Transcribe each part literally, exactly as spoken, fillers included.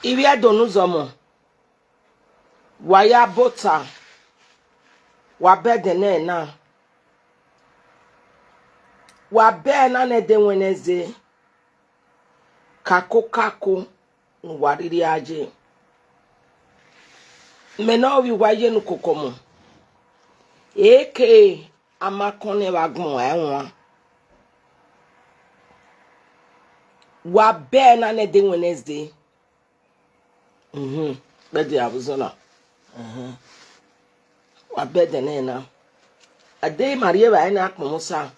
Ivbi Ẹdo ne uzọmọ, wa ya bota, wa bẹdẹ nẹ na, wa bẹdẹ na ne ẹdẹ Wednesday, kakokako ne uwa rhirhi a ye. Mẹ ne ọ vbe uwa ye ne ukoko mu, eke a ma kọn nẹ vbe agbọn ẹwaẹn. Wa bẹdẹ na ne ẹdẹ Wednesday. Mhm. Bẹdẹ avbe uzọ na. Mhm. Wa bẹdẹ nẹ na. A deghẹ ima rhie evbare na kpọnmwẹ osa.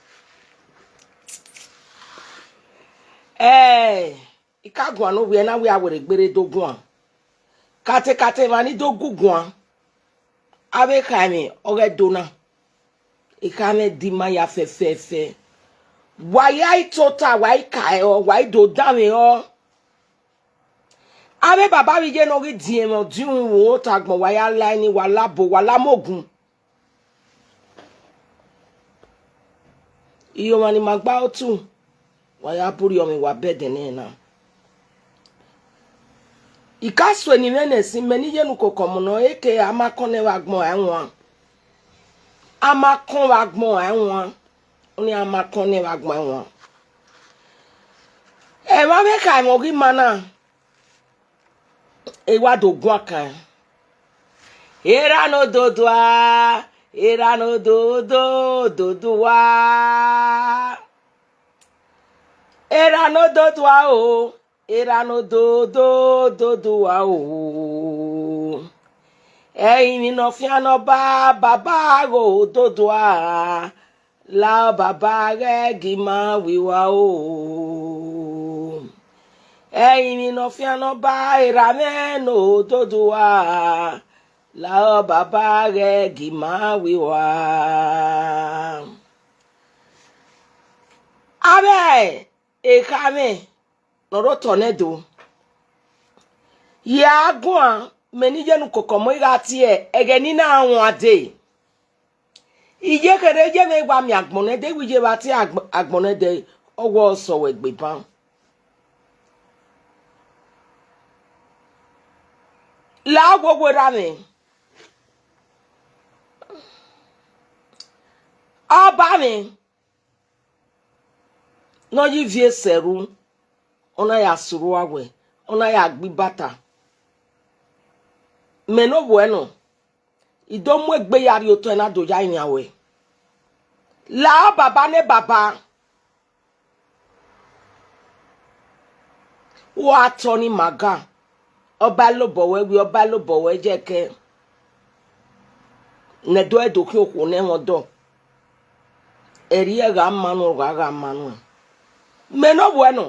Ẹ, I ka guan ne ovbi ẹre na wẹ a werriegbe rre do guan. Katekate emwa ni do gu guan, avbe ekhaemwẹ ọghe Ẹdo na, ekhaemwẹ da ima ya fẹfẹfẹ. Wa ya i tota, wa i ka ẹre, wa i do danmwehọ. Avbe baba vbe iye ne ọ ghi diẹn mwẹ ọdiọn uhunmwu ota agbọn, wa ya la ẹni, wa la bo, wa la mu ogun. Iye ọmwa ni ma gba otu, wa ya burriọ mwẹ, wa bẹdẹ nẹ na. I ka suẹn ne imẹ nẹ sin, mẹ ne I ye ne ukoko mu nọ, eke a ma kọn nẹ vbe agbọn ẹwaẹn. A ma kọn vbe agbọn ẹwaẹn, ọnii a ma kọn nẹ vbe agbọn ẹwaẹn. Ẹmwẹ avbe ekhaemwẹ ọghe ima na, e wa do guan kan. Erha ne Ododua, erha ne Ododo, Ododua. Erha ne Ododua o, erha ne Ododo, Ododua o. Ẹrinmwi ne ọ fian ne Ọba, baba ghe Ododua, la Baba ghẹ gie ima vbe uwa o. Ẹrinmwi ne ọ fian ne Ọba, erha mwẹ ne Ododua, la Baba ghẹ gie ima vbe uwa. Avbe ekhaemwẹ ne ọ rre otọ nẹ do, ya guan, mẹ ne I ye ne ukoko mu, I gha tie ẹghẹ ne I na wan dee. Iyekherhe ye mwẹ wa miẹn agbọn nẹ dee, wẹ iye vbe a tie agbọn nẹ dee, ọ wẹ ọ sẹ wẹ gbe ban. La wowo erha mwẹ, ọba mwẹ ne ọ ye ivie sẹ ru, ọ na ya sẹ urhu awẹ, ọ na ya gbe ibata. Mẹ ne ovbuẹ nọ, I do mu egbe ya rrie otọ na do ya rinmwian ruẹ. La baba ne baba. Wa tọ ni ma ga, Ọba lobọ wẹ, wẹ Ọba lobọ wẹ, ye ẹkẹ ne ẹdẹ ọre do khian okhuo ne ẹmwẹ ọdọ. Ẹre gha ma nuẹn, ọ gha gha ma nuẹn. Mẹ ne ovbuẹ nọ,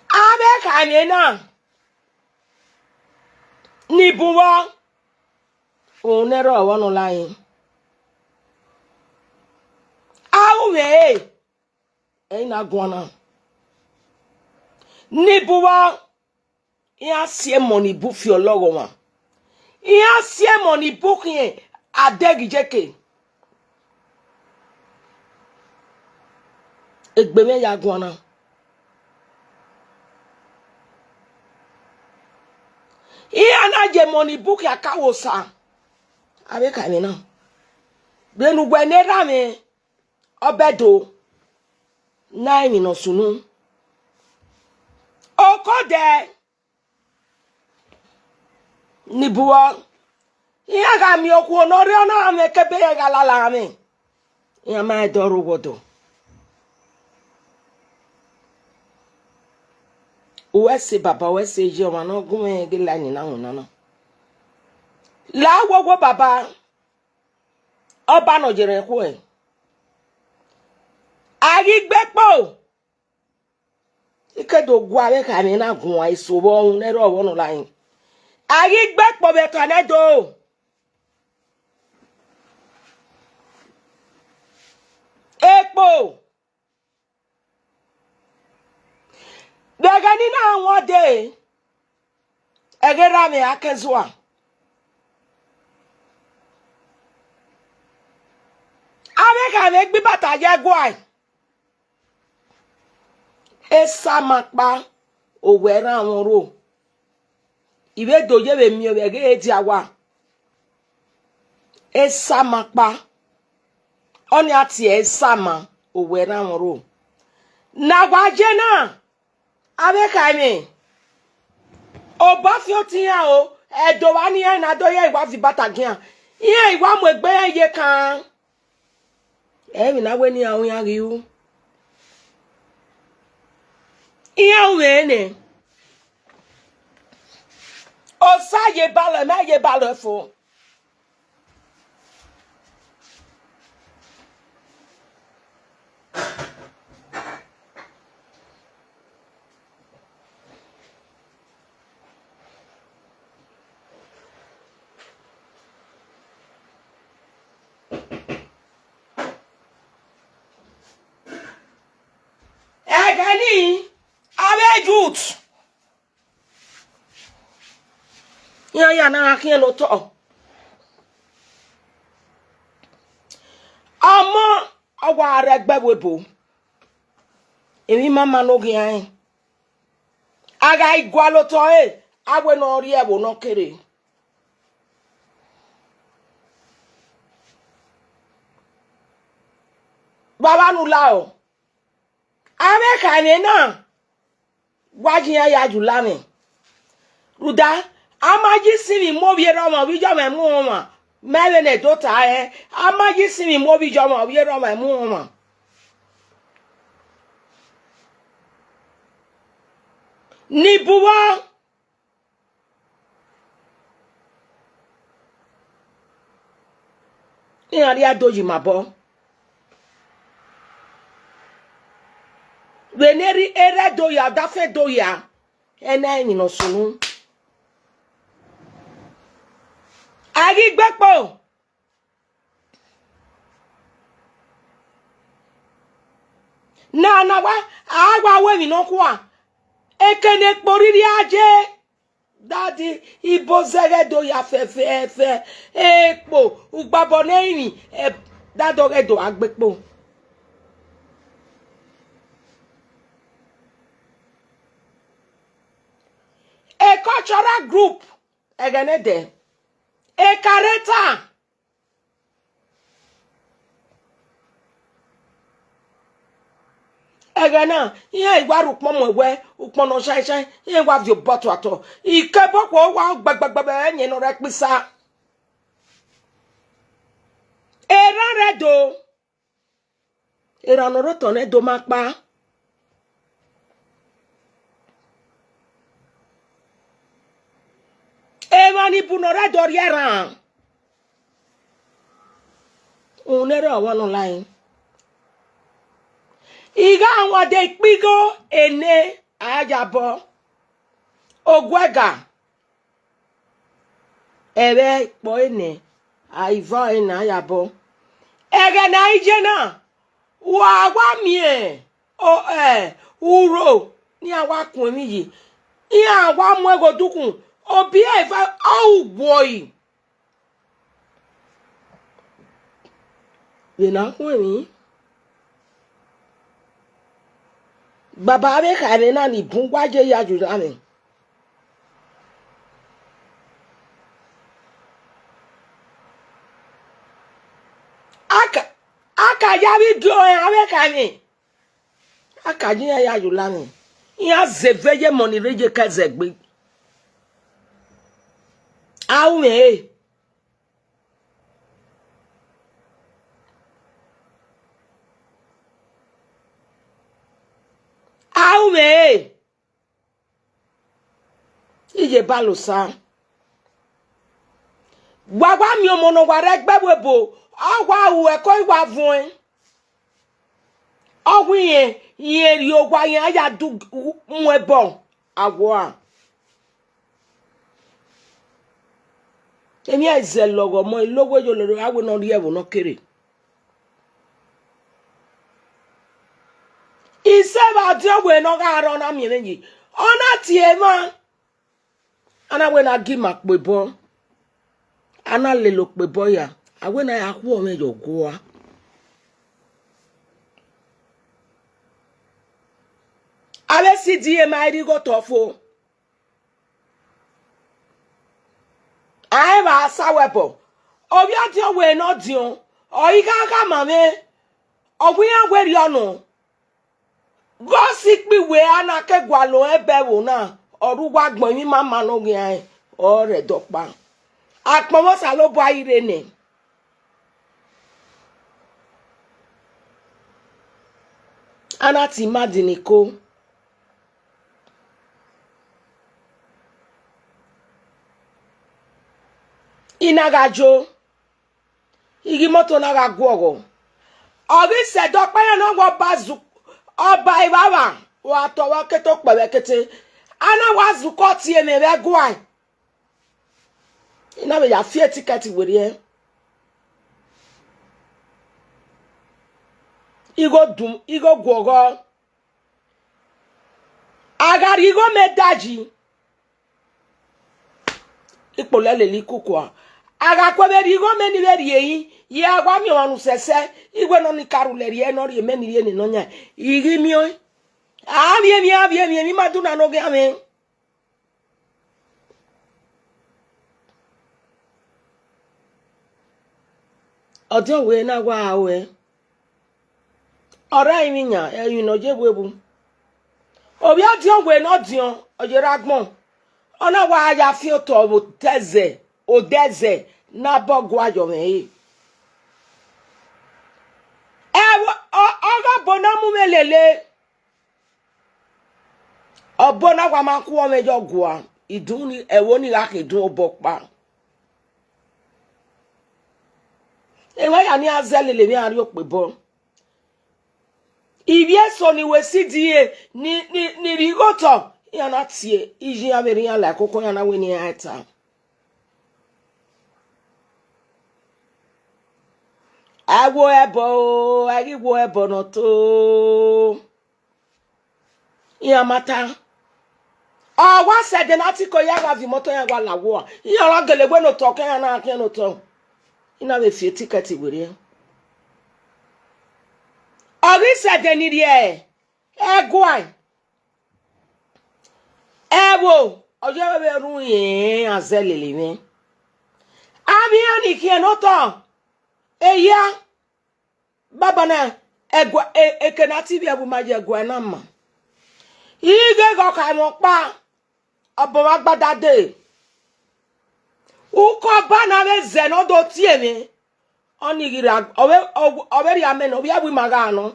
avbe ekhaemwẹ na ni bun vbọ, uhunmwu ne ẹrọ ọvbọ nọ la rin. A ru mwẹ ẹre, ẹ i na guan na. Ni bun vbọ, iran si emọ ni bu fi ọlọghọ ọmwa, iran si emọ ni bu khian adẹghe iyeke. Egbe mwẹ ya guan na. Iran na ye emọ ni bu khian ka wo osa. Avbe ekhaemwẹ na, vbene uwẹ ne erha mwẹ, Ọba Ẹdo, na emwi ne ọ sunu. Okodẹ ni bun vbọ, iran gha miẹn okhuo ne ọ rre ọna mwẹ, kebe iran gha lala mwẹ, iran ma rẹn dọ rre owa ọdọ. Uwẹ sẹ baba, uwẹ sẹ iye, ọmwa ne ọ gu mwẹ ghe la ni na winna na. La wowo baba, Ọba ne ọ ye rẹn khuẹ. A ghi gbe kpo, I ke do gu avbe ekhaemwẹ na guan eso vbe ọhun ne ẹrọ ọvbọ nọ la rin. A ghi gbe kpo vbe ẹka nẹ do. Ekpo. Vbe ẹghẹ ne I na wan dee, ẹghẹ erha mwẹ a kẹn zua. Avbe ekhaemwẹ gbe ibata ye ẹguae. Esa ma kpa, owẹ erha mwẹ ro, I vbe do ye vbe miẹn vbe ẹghẹ e dia owa. Esama kpa, ọnii a tie Esama, owẹ rhan mwẹ ro. Ne a wa ye na, avbe khaemwẹ, obọ fian otian o, ẹdẹ vba ne iran na do ya, I wa viọ ibata gian, iran I wa mu egbe iran ye kan. Emwi na wẹ ne iran ru, iran ghi ru. Iran ru mwẹ nẹ. Osa ye balọ, mẹ ye balọ fo. Ẹghẹ nii, avbe youth, iran ya na gha khian ne otọ. Ọmọ, ọ wa rre ẹgbẹ vbe ebo, emwi mama ne ọ ghian rẹn. A gha i gualọ otọ ẹre, a wẹ ne ọ rrie ẹvbo ne ọ kere. Vbavba ne u la o, avbe khaemwẹ na, wa ye iran ya ye ula mwẹ. Rhunmwuda, a ma ye isinmwi mu ovbi erha ọmwa, ovbi iye ọmwa mu ọmwa. Mẹ vbene do ta rẹn, a ma ye isinmwi mu ovbi iye ọmwa, ovbi erha ọmwa mu ọmwa. Ni buvọ, iran rhia do yi ima obọ. Vbene erha do ya, ọdafẹn do ya, ẹna emwi ne ọ sunu. A ghi gbe kpo. Na, na wa, a wa ru emwi nọkhua. Eke ne ekpo rhirhi a ye, dadi, ibo zẹghẹ do ya fẹfẹfẹ. Ekpo, ugbabọ ne ẹrinmwi, ẹ, dadi ọghẹ do gha gbe kpo. A cultural group, ẹghẹ ne dẹ, a character. Ẹghẹ na, iran I wa rhie ukpọn mu ẹwẹ, ukpọn ne ọ shaẹn shaẹn, iran wa viọ obọ tuatọ. Ikebọ khuo wa gbẹgbẹgbẹ ẹyẹn ne ọ rre ẹkpisa. Erhan rre do, erhan ne ọ rre otọ nẹ do ma kpa. Emwa ni bu ne ọ rre do rhie erhan. Uhunmwu ne erha ọmwa nọ lae. I gha wan de ikpigho ene a ya bọ. Oguẹga. Ẹvbo ẹkpo ẹre nẹ, a ivan ẹre ne a ya bọ. Ẹghẹ ne a i ye na, wa wa miẹn o, ẹ, uro ne iran wa kun emwi yi, iran wa mu ẹghẹ odukhun, obi eva ọ ru uwọri. Vbe ne a khuẹn emwi, baba avbe khaemwẹ na ni bun wa ye ya ye ula mwẹ. A ka, a ka ya vbe idio rẹn avbe khaemwẹ. A ka ye iran ya ye ula mwẹ. Iran zẹ eve ye emọ ni rre ye ke zẹ egbe. A ru mwẹ re. A ru mwẹ re. Iye Balosa. Wa wa miẹn ọmọ ne ọ wa rre ẹgbẹ vbe ebo, ọ wa ru ẹko, I wa vuẹn. Ọ wẹ irẹn, irẹn rhie owa, iran ya du mu ẹbọ. Awa. Emwi a i zẹ lọghọ ọmọ, I logho ye oloro, a wẹ ne ọ rrie ẹvbo ne ọ kere. Isẹ vbe a diọn wẹ ne ọ gha rrọọ na miẹn mwẹ yi, ọ na tie emwa. A na wẹ ne a gie ima kpe obọ, a na lele okpebọ ya, a wẹ ne a ya khuọ mwẹ ye ọgua. Avbe C D A ma i rhie igho otọ fo. ba sa wẹ bọ. Ovbi ọdiọn wẹ ne ọdiọn, ọ i gha gha ma mwẹ, ọ wẹ iran werriọ nọ. Ghe ọ si ikpẹ wẹ a na ke gualọ ẹbọ ẹvbo na, ọ rre uwu agbọn emwi ma ma ne ọ ghian rẹn, ọ rre ẹdẹ ọkpa. Akpọnmwẹ Osanobua i rre nẹ. A na tie ima diniko. I na gha jo, I ghi imoto na gha guọghọ. Ọ ghi sẹ ẹdẹ ọkpa iran ne ọ wa ba zu, ọba evbavba, wa tọ vbe ẹkete okpẹ vbe ẹkete. A na wa zukọ tie mwẹ vbe ẹguae. I na vbe ya fi etikẹti werriẹ. Igho dun, igho guọghọ. A gha rhie igho mẹ dayi, ikpolẹ lele ikukua. A gha kue vbe rhie igho mẹ ni vbe rhie ẹre, ye a wa miẹn ọmwa ne u sẹsẹ, iwẹ ne ọ ni ka rhulẹ rhie ne ọ rhie mẹ ni rhie ne nọ yan, I ghi miẹn ọẹn. A vbiẹ emwi, a vbiẹ emwi, emwi ma duna ne oghian mwẹ. Ọdiọn wẹ na wa ruẹ. Ọ rre emwi yan, emwi ne ọ ye vbe vbu. Ovbi ọdiọn wẹ ne ọdiọn, ọ ye rre agbọn. Ọ na wa ya fian otọ vbe odẹzẹ, odẹzẹ ne abọ gua yọ mwẹ re. Ẹvbo, ọ, ọ gha obọ na mu mwẹ lele. Obọ na wa ma ku ọmwẹ yọ gua, idun ni, ẹvbo ni gha khin idun obọ ọkpa. Emwa ya ni a zẹ lele emwi a rrie okpebọ. Ivbi eso ni wẹ si die ni, ni, ni rhie igho otọ, iran na tie, iye iran vbe rre iran la ẹkoko, iran na wẹ ne iran ta. A wo ẹbọ o, a ghi wo ẹbọ ne ọ to. Iran ma ta. Ọ wa sẹ ẹdẹ ne a ti ko ya gha viọ imọto, iran wa la wua. Iran ra gele wẹ ne otọ kẹ iran na khian ne otọ. I na vbe fi etikẹti werriẹ. Ọ ghi sẹ ẹdẹ ni rhie ẹguae. Ẹvbo, ọ ye vbe rhunmwuda iran zẹ lele mwẹ. Avbe iran ni khian ne otọ, ehia, baba na, ẹguae, e-, eke ne a te ivbi ẹvbo ma ye ẹguae na ma. I ghe ghe ọ kha mwẹ ọkpa, ọ bọ mwa agbada dee. Ukọba na vbe zẹ ne ọ do tie mwẹ. Ọnii ghi ra, ọ vbe, ọ vbe rhie amẹ nọ, ovbi ẹvbo ima gha nọ.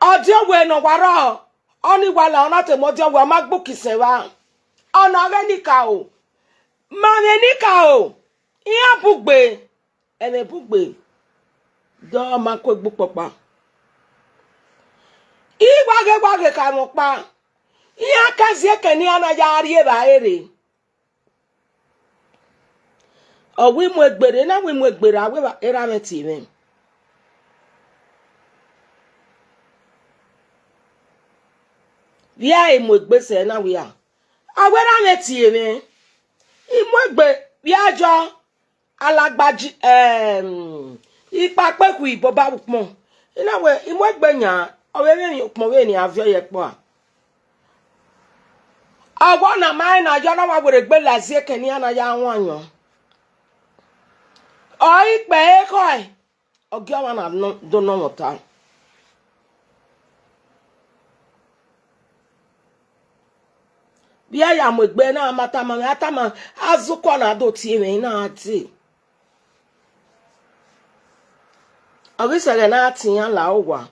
Ọdiọn wẹ ne ọ wa rrọọ, ọnii wa la, ọ na te mu ọdiọn wẹ, ọ ma gbe uki sẹ evba. Ọna ọghe nikaro. Ma mwẹ nikaro, iran bugbe, ẹmwẹ bugbe, dọ ma ku egbe ukpọkpa. I wa ghe, wa ghe kha mwẹ ọkpa, iran ka zẹ eke ne iran na ya rri evbare rre. Ọ wẹ I mu egbe rre, na wẹ I mu egbe rre, a wẹ erha mwẹ tie mwẹ. Vbe a i mu egbe sẹ na wia, a wẹ erha mwẹ tie mwẹ. I mu egbe vbe a yọ alagba ji, ẹm, ikpakpe khu iboba vbe ukpọn. I na wẹ, I mu egbe yan, ọ vbe mwẹ emwi ukpọn vbe ne a viọ ye ẹkpo a. Ọgua na ma rẹn na yọ na wa werriegbe la zẹ eke ne iran na ya wan yọ. Ọ i kpẹ ekhọe, ọ gie ọmwa na nọ, do nọ mwẹ ọta. Vbe a ya mu egbe na ma tama mwẹ, a tama, a zẹ ukọ na do tie mwẹ, I na te. Ọ ghi sẹ ẹghẹ ne a tie iran la owa.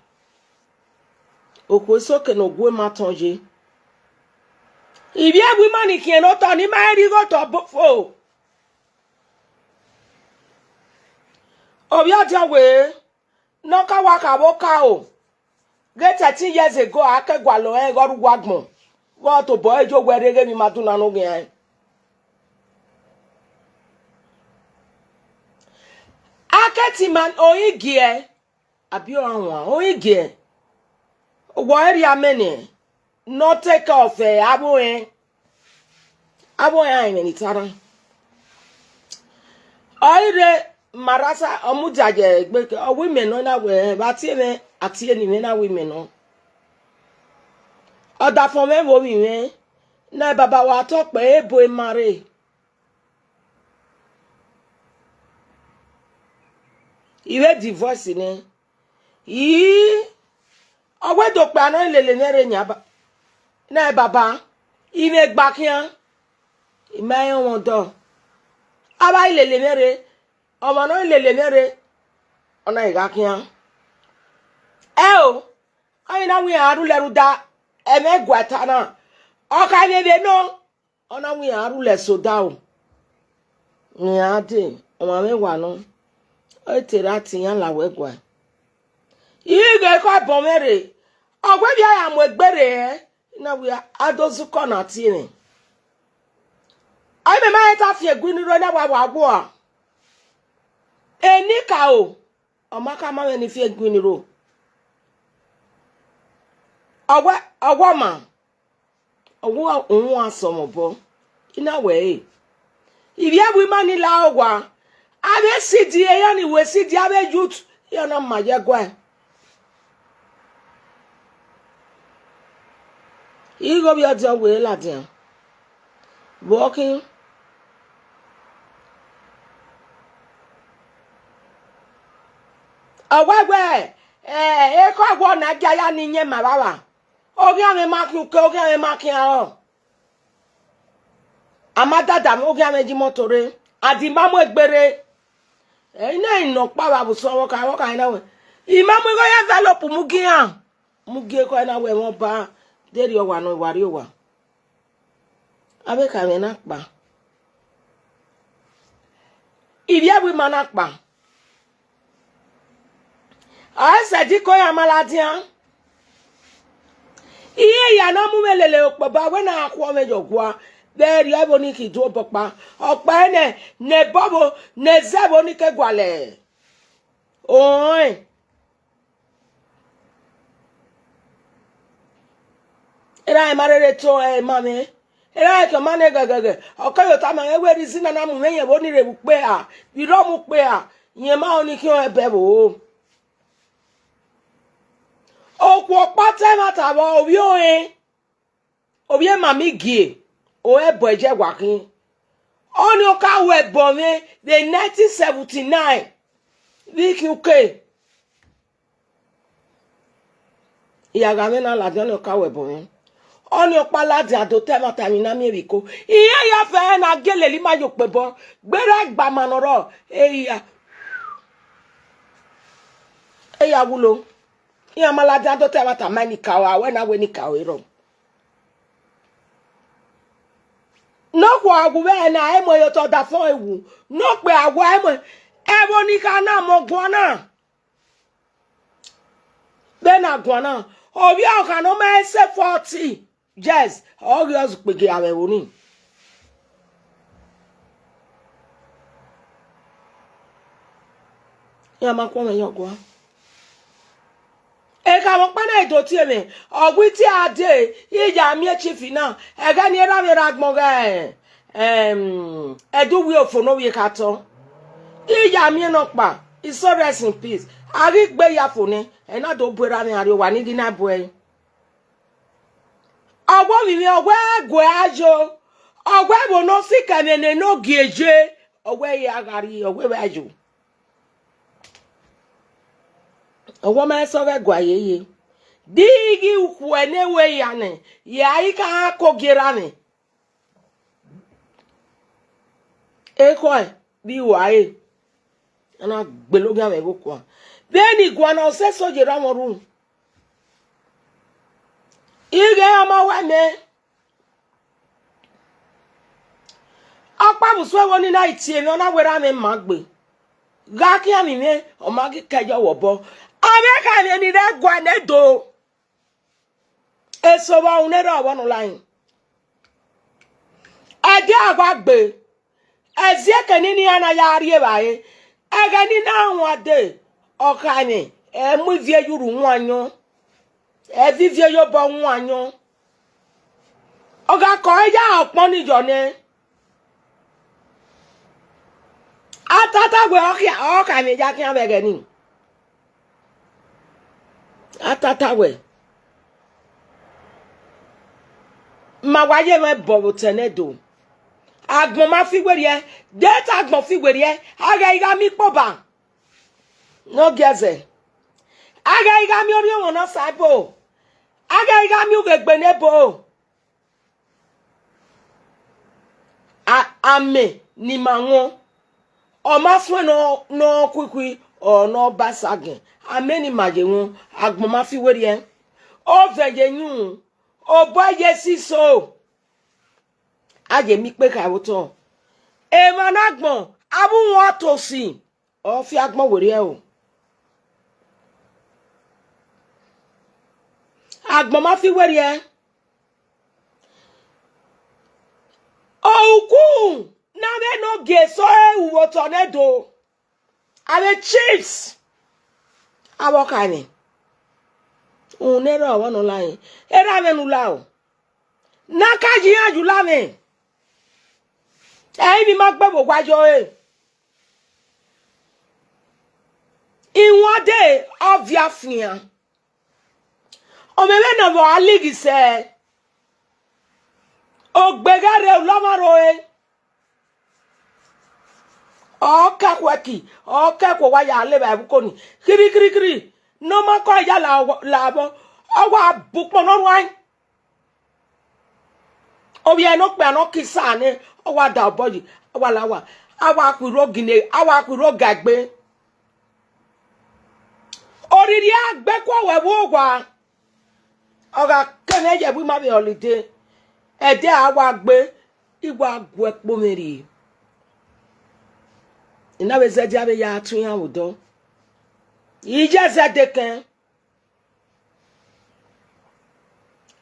Okhuo eso ke ne ogue ma tọn ye. Ivbi ẹvbo ima ni khian ne otọ ni ma rẹn rhie igho otọ fo. Ovbi ọdiọn wẹ ne ọ ka wa kha vbe okaro. Ghe thirteen years ago, a ke gualọ rẹn ghe ọ rre uwu agbọn, vbe ọ tobọ ẹre ye owẹ rre ghe emwi ma duna ne oghian rẹn. A ke tie ima oringiẹ, abi ọmwa oringiẹ, wẹ ọ i rhie amẹ nẹ, ne ọ take care of avbe orẹn. Avbe orẹn a rẹn emwi ne I ta na. Ọ i rre marasa, ọ mudia ye egbe ke, ọ wẹ imẹ nọ, I na wẹ, vbe a tie mwẹ, a tie ne imẹ na wẹ imẹ nọ. Ọdafẹn mwẹ vbe ovbi mwẹ, ne baba wa tọ kpẹ, ebo ima rre. I vbe divorce nẹ. Ii, ọ wẹ do kpẹ nọ lele mwẹ rre yan ba, na baba, I mwẹ gba khian, I ma rẹn ọmwa ọdọ. A vbe lele mwẹ rre, ọmwa ne ọ lele mwẹ rre, ọ na gha khian. Ẹo, ọni na wẹ iran rhulẹ rhunmwuda ẹmwẹ ẹguae ta na, ọ kha mwẹ vbe nọ, ọ na wẹ iran rhulẹ sẹ odaro. Iran dee, ọmwa mwẹ wa nọ, ọ i te ra tie iran la wẹ ẹguae. I ghe ekhọe bọ mwẹ rre, ọ wẹ vbe a ya mu egbe rre, I na wẹ a do zẹ ukọ na tie mwẹ. Ọ i mẹ ma he ta fian egui ni rro, na wa wa wua. Enikaro, ọ ma khama mwẹ ne I fian egui ni rro. Ọ wẹ, ọ wẹ ọma, ọ wẹ uhunmwu asọn mwẹ obọ, I na wẹ ẹre. Ivbi ẹvbo ima ni la owa, avbe esidi, eran ni ru esidi, avbe youth, iran na ma ye ẹguae. Igho vbe ọdiọn wẹ ladian. Vbe ọ khin? Ọ wẹ wẹ, eh, ekhọe wọ na gia ya ni yẹn ma vbavba. Oghian mwẹ ma khian uke, oghian mwẹ ma khian rọ. A ma dada mwẹ, oghian mwẹ ye imọto rre, a di ma mu egbe rre. Ẹ i na rẹn ne ọ kpa vbe abusọ vbe ọka, vbe ọka na wẹ, I ma mu igho ye envelope mu gie iran, mu gie ekhọe na wẹ ẹmwẹ ọba, de rhie owa nọ, wa rhie owa. Avbe ekhọe mwẹ na kpa. Ivbi ẹvbo ima na kpa. Ọ i sẹ diko iran ma ladian. Iran ya na mu mwẹ lele okpobọ, a wẹ na khuọ mwẹ ye ọgua, vbe erriọ ẹvbo ni khin do obọ ọkpa. Ọkpa ẹnẹ, ne ẹbọ vbo, ne ẹzẹ vbo ni ke gualọ ọẹn. Erha ma rherhe to ẹre ma mwẹ. Erha ke ọ ma nẹ ghẹghẹghẹ, ọ ke yo tama mwẹ wẹ, reason na na mu mwẹ yẹn vbo ni rre vbe ukpe ra, vbe irọmwẹ ukpe ra, rẹn ma ọnii khian ẹbẹ vbo. Okhuo ọkpa ta ẹmwata vbe ovbi ọnrẹn, ovbi emami gie, o ẹbọ ẹjẹ wa khin. Ọnii ọ ka ru ẹbọ mwẹ vbe nineteen seventy nine vbe ikhian uke. I ya gha mwẹ na ladian, ọnii ọ ka ru ẹbọ mwẹ. Ọnii ọkpa ladian do ta ẹmwata emwi ne a miẹn vbe iko. Iran ya fẹ ẹre ne a gie lele ima ye okpebọ, gberra ẹgbama ne ọ rrọọ, eya, eya wulo. Iran ma ladian do ta ẹmwata ma enikaro, a wẹ ne a wẹ enikaro rrọọ. Ne okhuo a wu vbe ẹre na, ẹ mu ẹre ye otọ ọdafẹn wu. Ne okpia a wu, ẹ mu ẹre. Ẹvbo ni kha na mọ guan na. Vbene a guan na, ovbi ọkhan ne ọ ma sẹ forty years, ọ ghi ọ zẹ ukpege avbe ẹvbo ni. Iran ma khuọnmwẹ ye ọgua. Ekhamẹ ọkpa na do tie mwẹ, ọ wẹ itie a dee, I ya miẹn chief na, ẹghẹ ne erha mwẹ rre agbọn ghe, em, Ẹduwẹ ofo ne ovbi ekhatọ. I ya miẹn nọkpa, his soul rest in peace. A ghi gbe ya fo nẹ, ẹ na do bu erha mwẹ arrie owa ni ghi na bu ẹre. Ọ wẹ ovbi mwẹ, ọ wẹ gu ẹre ayo, ọ wẹ ẹvbo ne ọ sikẹ mwẹ ne ne ogie ye, ọ wẹ ẹre a gha rrie, ọ wẹ vbe ayo. Ọ wẹ ọ ma sẹ ọghẹ gua yeye. Di I ghi khuẹ ne ẹvbo ehia nẹ, ya I ka ko gie erha mwẹ. Ekhọe vbe I ru ẹre, a na gbele oghian mwẹ ghe okua. Vbene I guan na, ọ sẹ eso ye erha mwẹ ru. I ghẹ iran ma wẹ mẹ. Ọkpa vbe usun ẹvbo ni na i tie mwẹ, ọ na wẹ erha mwẹ ma gbe. Gha khian mwẹ, ọ ma ghi kẹ yọ vbe obọ. Avbe ekhọe mwẹ ni rre ẹguae ne do. Eso vbe ọhunmwu ne erha ọvbọ ne ọ la hin. Ẹdẹ a wa gbe, ẹziẹke ni ne iran na ya rri evbare, ẹghẹ ni na wan dee, ọkha mwẹ, ẹ mu ivie ye urhu wan yọn, ẹ viọ ivie ye obọ wan yọn. Ọ gha kọ ya ọkpọn ni yọ nẹ. A tata wẹ ọ khia, ọ kha mwẹ ya khian vbe ẹghẹ ni. A tata wẹ, ma wa ye mwẹ bọ vbe otẹn ne do. Agbọn ma fi werriẹ, de te agbọn fi werriẹ, a ghẹ i gha miẹn ikpọ ba. Ne ọ gie ẹzẹ. A ghẹ i gha miẹn orhiọnmwẹ ne ọ sa ebo. A ghẹ i gha miẹn ughegbe ne ebo. A, amẹ ne ima wọn, ọ ma suẹn ne ọ, ne ọ khuikhui, ọ ne ọ ba sagẹn. Amẹ ne ima ye wọn, agbọn ma fi werriẹ. Ovẹn ye yin, obọ ye si so. A ye miẹn ikpe kha vbe otọ. Emwa ne agbọn, avbe uhunmwu Atosi, ọ fi agbọn werriẹ o. Agbọn ma fi werriẹ. Okhu ne avbe ne ogie eso ru vbe otọ ne do, avbe chiefs, avbe ọkhanmwẹ, uhunmwu ne erha ọmwa ne ọ la rẹn, erha mwẹ ne u la o. Ne a ka ye iran ye ula mwẹ, ẹ i vbe ima gbe vbe owa yọ ẹre. Iwande ọ viọ afian. Ọ mwẹ vbene ọ vbe a lighi sẹ, ogbe ghẹ rre, ulọmwa rrọọ. Ọ ka khuẹki, ọ ka ẹkhuẹ, wa ya levba ẹvbo uko ni, khirikirikiri, ne ọ ma kọ ya la, la vbọ, ọ wa bu ukpọn ne ọ ruan. Ovbi ẹre ne okpia ne ọ ke isa nẹ, ọ wa da obọ yi, a wa la owa, a wa khu irro gine, a wa khu irro ga egbe. Orhirhi a gbe kuọ wẹ vbe owa, ọ gha ke mwẹ ye ẹvbo ima vbe holiday, ẹdẹ a wa gbe, I wa gu ẹkpo mwẹ rrie. I na vbe zẹdẹ avbe ya tu iran vbe odọ. I ye zẹdẹ kẹn.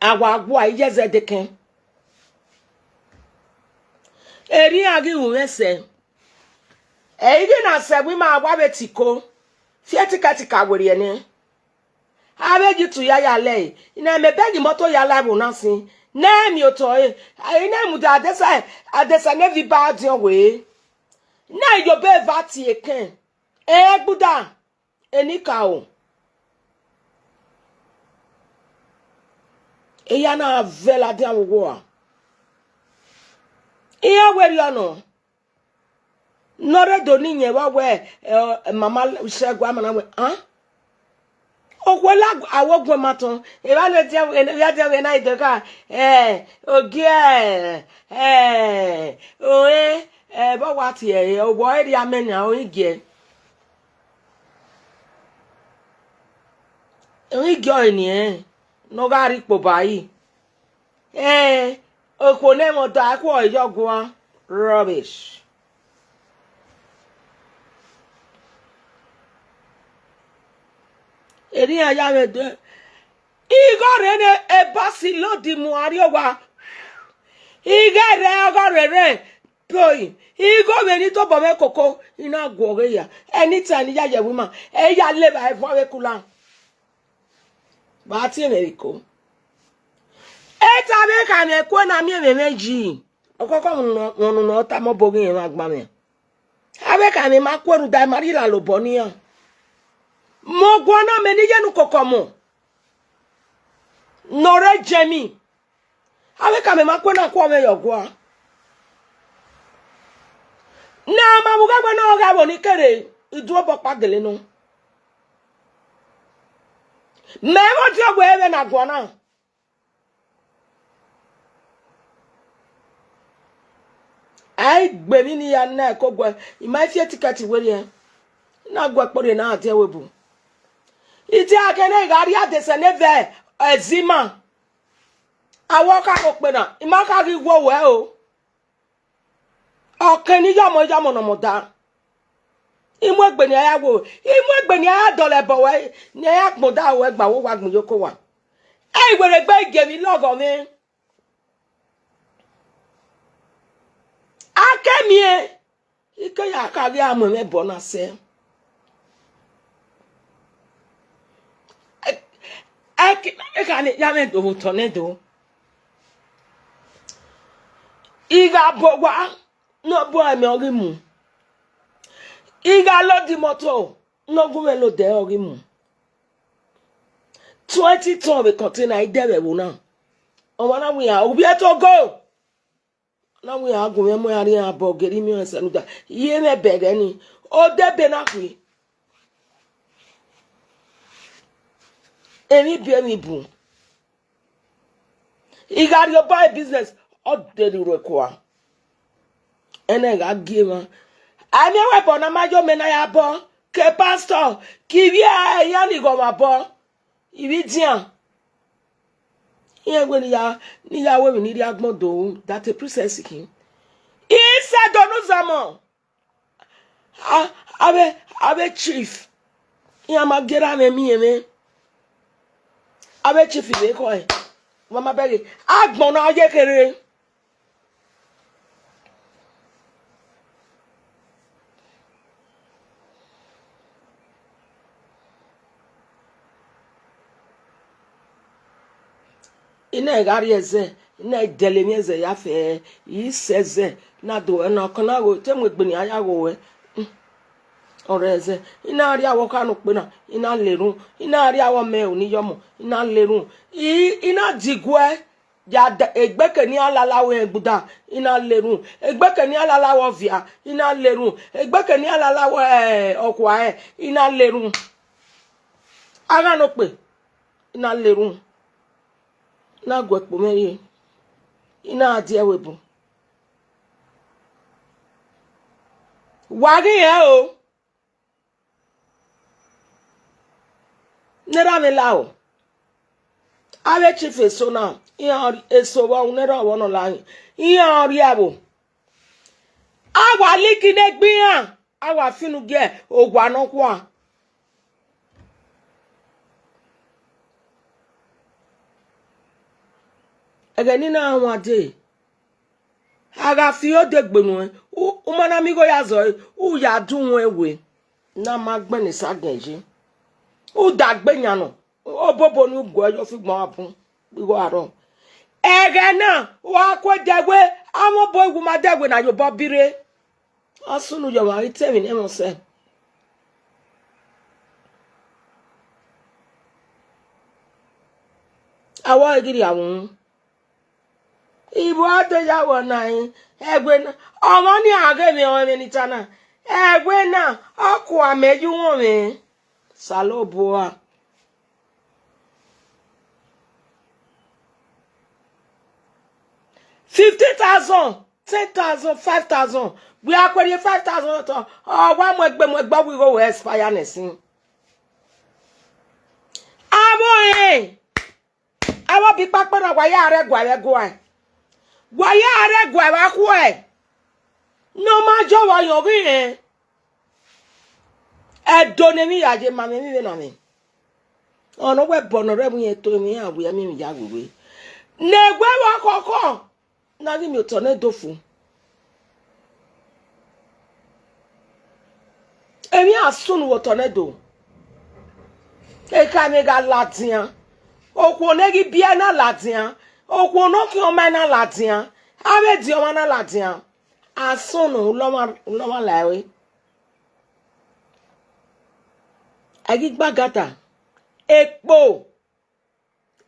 A wa gua, I ye zẹdẹ kẹn. Erriọ iran ghi ru mwẹ sẹ. Ẹ i ghi na sẹ ẹvbo ima, a wa vbe tiko, fi ẹtikẹtika werriẹ nẹ. Avbe Egypt ya ya lẹe, I na mẹ bẹghe imọto ya la ẹvbo na sin, ne ẹ miẹn otọ ẹre, I na mudia adesa, adesa ne viọ iba diọn wee. Na Iyobo eva tie ekẹn, ẹgbuda, enikaro. Eya na vẹ ladian vbe owa. Iran werriọ nọ. Ne ọ rre do ne iyẹn vbe wẹ, ẹ, mama Ṣẹgun ama na wẹ, an? Okhuo la awoguẹ ma tọn, evba ne dia, evba dia vbe na i dọ ka, ẹ, ogie, ẹ, ore, ẹ, vbe ọ wa tie ẹre, owọ ẹre rhie amẹ nian, ọ i giẹ. Ọ i giẹ ọre nian, ne ọ gha rhie ikpoba yi. Ẹn, okhuo ne ẹmwẹ ọdọ a khuọe yọ guan. Rubbish. Erriọ iran ya mwẹ dẹ. Igho rre ne ebasi lodi mu arriọ owa. Ighe rẹ ọghe rẹ rẹ poi. Igho vbe ni tobọ mwẹ koko, I na guọghọ eya. Anytime ne I ya ye ẹvbo ima, ẹ i ya levba ẹvbo avbe kula. Vbe a tie mwẹ vbe iko. Eta vbe kha mwẹ kue na miẹn mwẹ mwẹ yi. Ọkọkọ wọn unu ne ọ tama obọ ghi rẹn mwa gba mwẹ. Avbe kha mwẹ ma kue rhunmwuda ma rhie lalo obọ ne iran. Mẹ ọguan na mẹ ne I ye ne ukoko ọmọ ne ọ rre Jemi. Avbe kha mwẹ ma kue na kue ọmwẹ ye ọgua. Ne a ma vbe ughe ẹgbẹ ne ọ gha ẹvbo ni kere iduobọ ọkpa gele nọ. Mẹ vbe ọdiọn wẹ vbe na guan na. A i gbe emwi ne I ya na ẹko guẹ, I ma fi etikẹti werriẹ, I na gu ẹkpo rrie ne a dia ẹvbo ebu. I tie a kẹ ne I gha rrie adesẹ ne vbe ẹzima. Avbe ọ kha rhokpe na, I ma kha ghi wo wẹ o. Ọ kẹ ne I ya ọmọ, I ya ọmọ ne ọmọ da. I mu egbe ne I ya wo, I mu egbe ne I ya dọlọ ẹbọ ruẹ, ne I ya gbọn da ruẹ gba wo wa gbọn iyoko wa. Ẹ i were egbe I gie emwi lọghọ mwẹ. A ke miẹn, I ke ya ka ghi a mu ẹmwẹ ẹbọ na sẹ. Ẹ, ẹ ke, ẹ ka ne ya mwẹ do vbe otọ nẹ do. I gha bọ owa, ne ọ bu ẹmwẹ ọ ghi mu. I gha lodi imọto, ne ọ gu mwẹ lodẹ ọ ghi mu. Twenty ton vbe container, I dẹ vbe ẹvbo na. Ọmwa na wẹ iran, ovbi ẹto go. Na wẹ iran gu mwẹ mu iran rrie iran bọ gere imiọn ẹsẹ nuda. Iye mwẹ bẹghe ni. Odẹ ebe na khui. Emwi bu emwi bu. I gha rhie obọ e business, ọ deri ruẹ kua. Ẹnẹ gha gie emwa. A miẹn wẹ ẹbọ ne a ma yo mẹ ne a ya bọ, ke pastor, ke ivbi iran ni ghọmwa obọ, ivbi idian. Iran wẹ ne I ya, ne I ya ru emwi ne I rhie agbọn do ru, that a princess khin. I sẹ do ne uzọmọ. A, avbe, avbe chief, iran ma gie erha mwẹ miẹn mwẹ. Avbe chief vbe ekhọe, wa ma bẹghe, agbọn na ye kherhe. I na gha rrie ẹzẹ, I na dẹlẹ emwi ẹzẹ ya fẹ, I sẹ ẹzẹ, na do ẹna ọkan na gho, te mu egbe ne iran ya gho ruẹ. Ọrẹ ẹzẹ, I na rrie avbe ọkhan ne okpe na, I na lerhun, I na rrie avbe ọmọ ẹre ne I ya ọmọ, I na lerhun. I, I na diguẹ, ya da, egbeke ne iran lala ruẹ rẹn gbuda, I na lerhun. Egbeke ne iran lala ruẹ ọvia, I na lerhun. Egbeke ne iran lala ruẹ, eh, ọkhua rẹn, I na lerhun. Aghan ne okpe, I na lerhun. I na gu ẹkpo mwẹ rrie, I na die ẹvbo ebo. Wa ghi rẹn o. Ne erha mwẹ la o. Avbe chief eso na, iran eso vbe ọ ne erha ọvbọ nọ la hin, iran rrie ẹvbo. A wa liki ne egbe iran, a wa finu gie owa nọkhua. Ẹghẹ ne I na wan dee, a gha fi odegbe nuẹn, u, u ma na miẹn igho ya zọe, u ya dunmwu ẹwe, ne a ma gbẹnnẹ esagiẹn yi. U dagbe yan nọ, obobo ne u guẹ yọ fi gbọn a bun, igho arọ. Ẹghẹ na, wa ku ẹdẹ wẹ, avbe obọ iwu ma dẹ wẹ ne a ye obọ bi rre. Ọ sunu ye ọmwa ghi te emwi ne ẹmwẹ ọsẹ. Awọ ghi rhia vbe uhunmwu. Ivbo a do ya wọ na rin, ẹwe na, ọmwa ni a ghe mwẹ ọnrẹn vbe ne I ta na, ẹwe na, ọ kua mẹ ye uwọnmwẹ. Osanobua. Fifteen thousand, ten thousand, five thousand. Wẹ a kue rhie five thousand otọ, ọ wa mu egbe mu egbe, ọ wẹ igho wẹ expire nẹ sin. Avbe ọnrẹn, avbe ọbi kpakpa na, wa ya rre ẹguae vbe ẹguae. Wa ya rre ẹguae vbe akhuẹ. Ne ọ ma jọ vbe ọyọn ghi rẹn. Ẹdo ne emwi ya ye ma mwẹ emwi vbe na mwẹ. Ọna wẹ ẹbọ ne ọ rre ẹvbo irẹn, to emwi iran wẹ, emwi ya wewe. Ne wẹ vbe ọkhọkhọ, na ghi miẹn otọ ne do fu. Emwi a sunu vbe otọ ne do. Ekhọe mwẹ gha ladian. Okhuo ne ghi biẹ na ladian. Okhuo ne ọ khian ọma na ladian. Avbe ediọn ọmwa na ladian. Asọn nọ, ulọmwa, ulọmwa la ẹre. A ghi gba gata. Ekpo.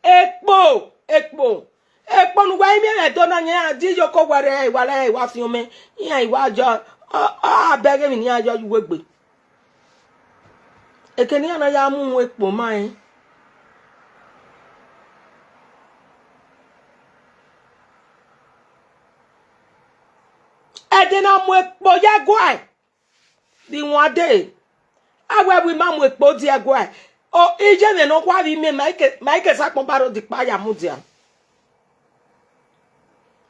Ekpo. Ekpo. Ekpo ne uwa i miẹn vbe Ẹdo na, iran di yoko wẹrẹ, iwa rẹ, iwa fiọn mẹ. Iran iwa jọ, ọ, ọ, a bẹghe emwi ne iran yọ ye uwu egbe. Eke ne iran na ya mu uhunmwu ekpo ma rẹn. Ẹdẹ na mu ekpo ye ẹguae, vbe iwande, a wẹ vbe ima mu ekpo die ẹguae. O, iye mwẹ nọkhua vbe imẹ, ma i ke, ma i ke sa kpọn ba rre odikpa ya mudia.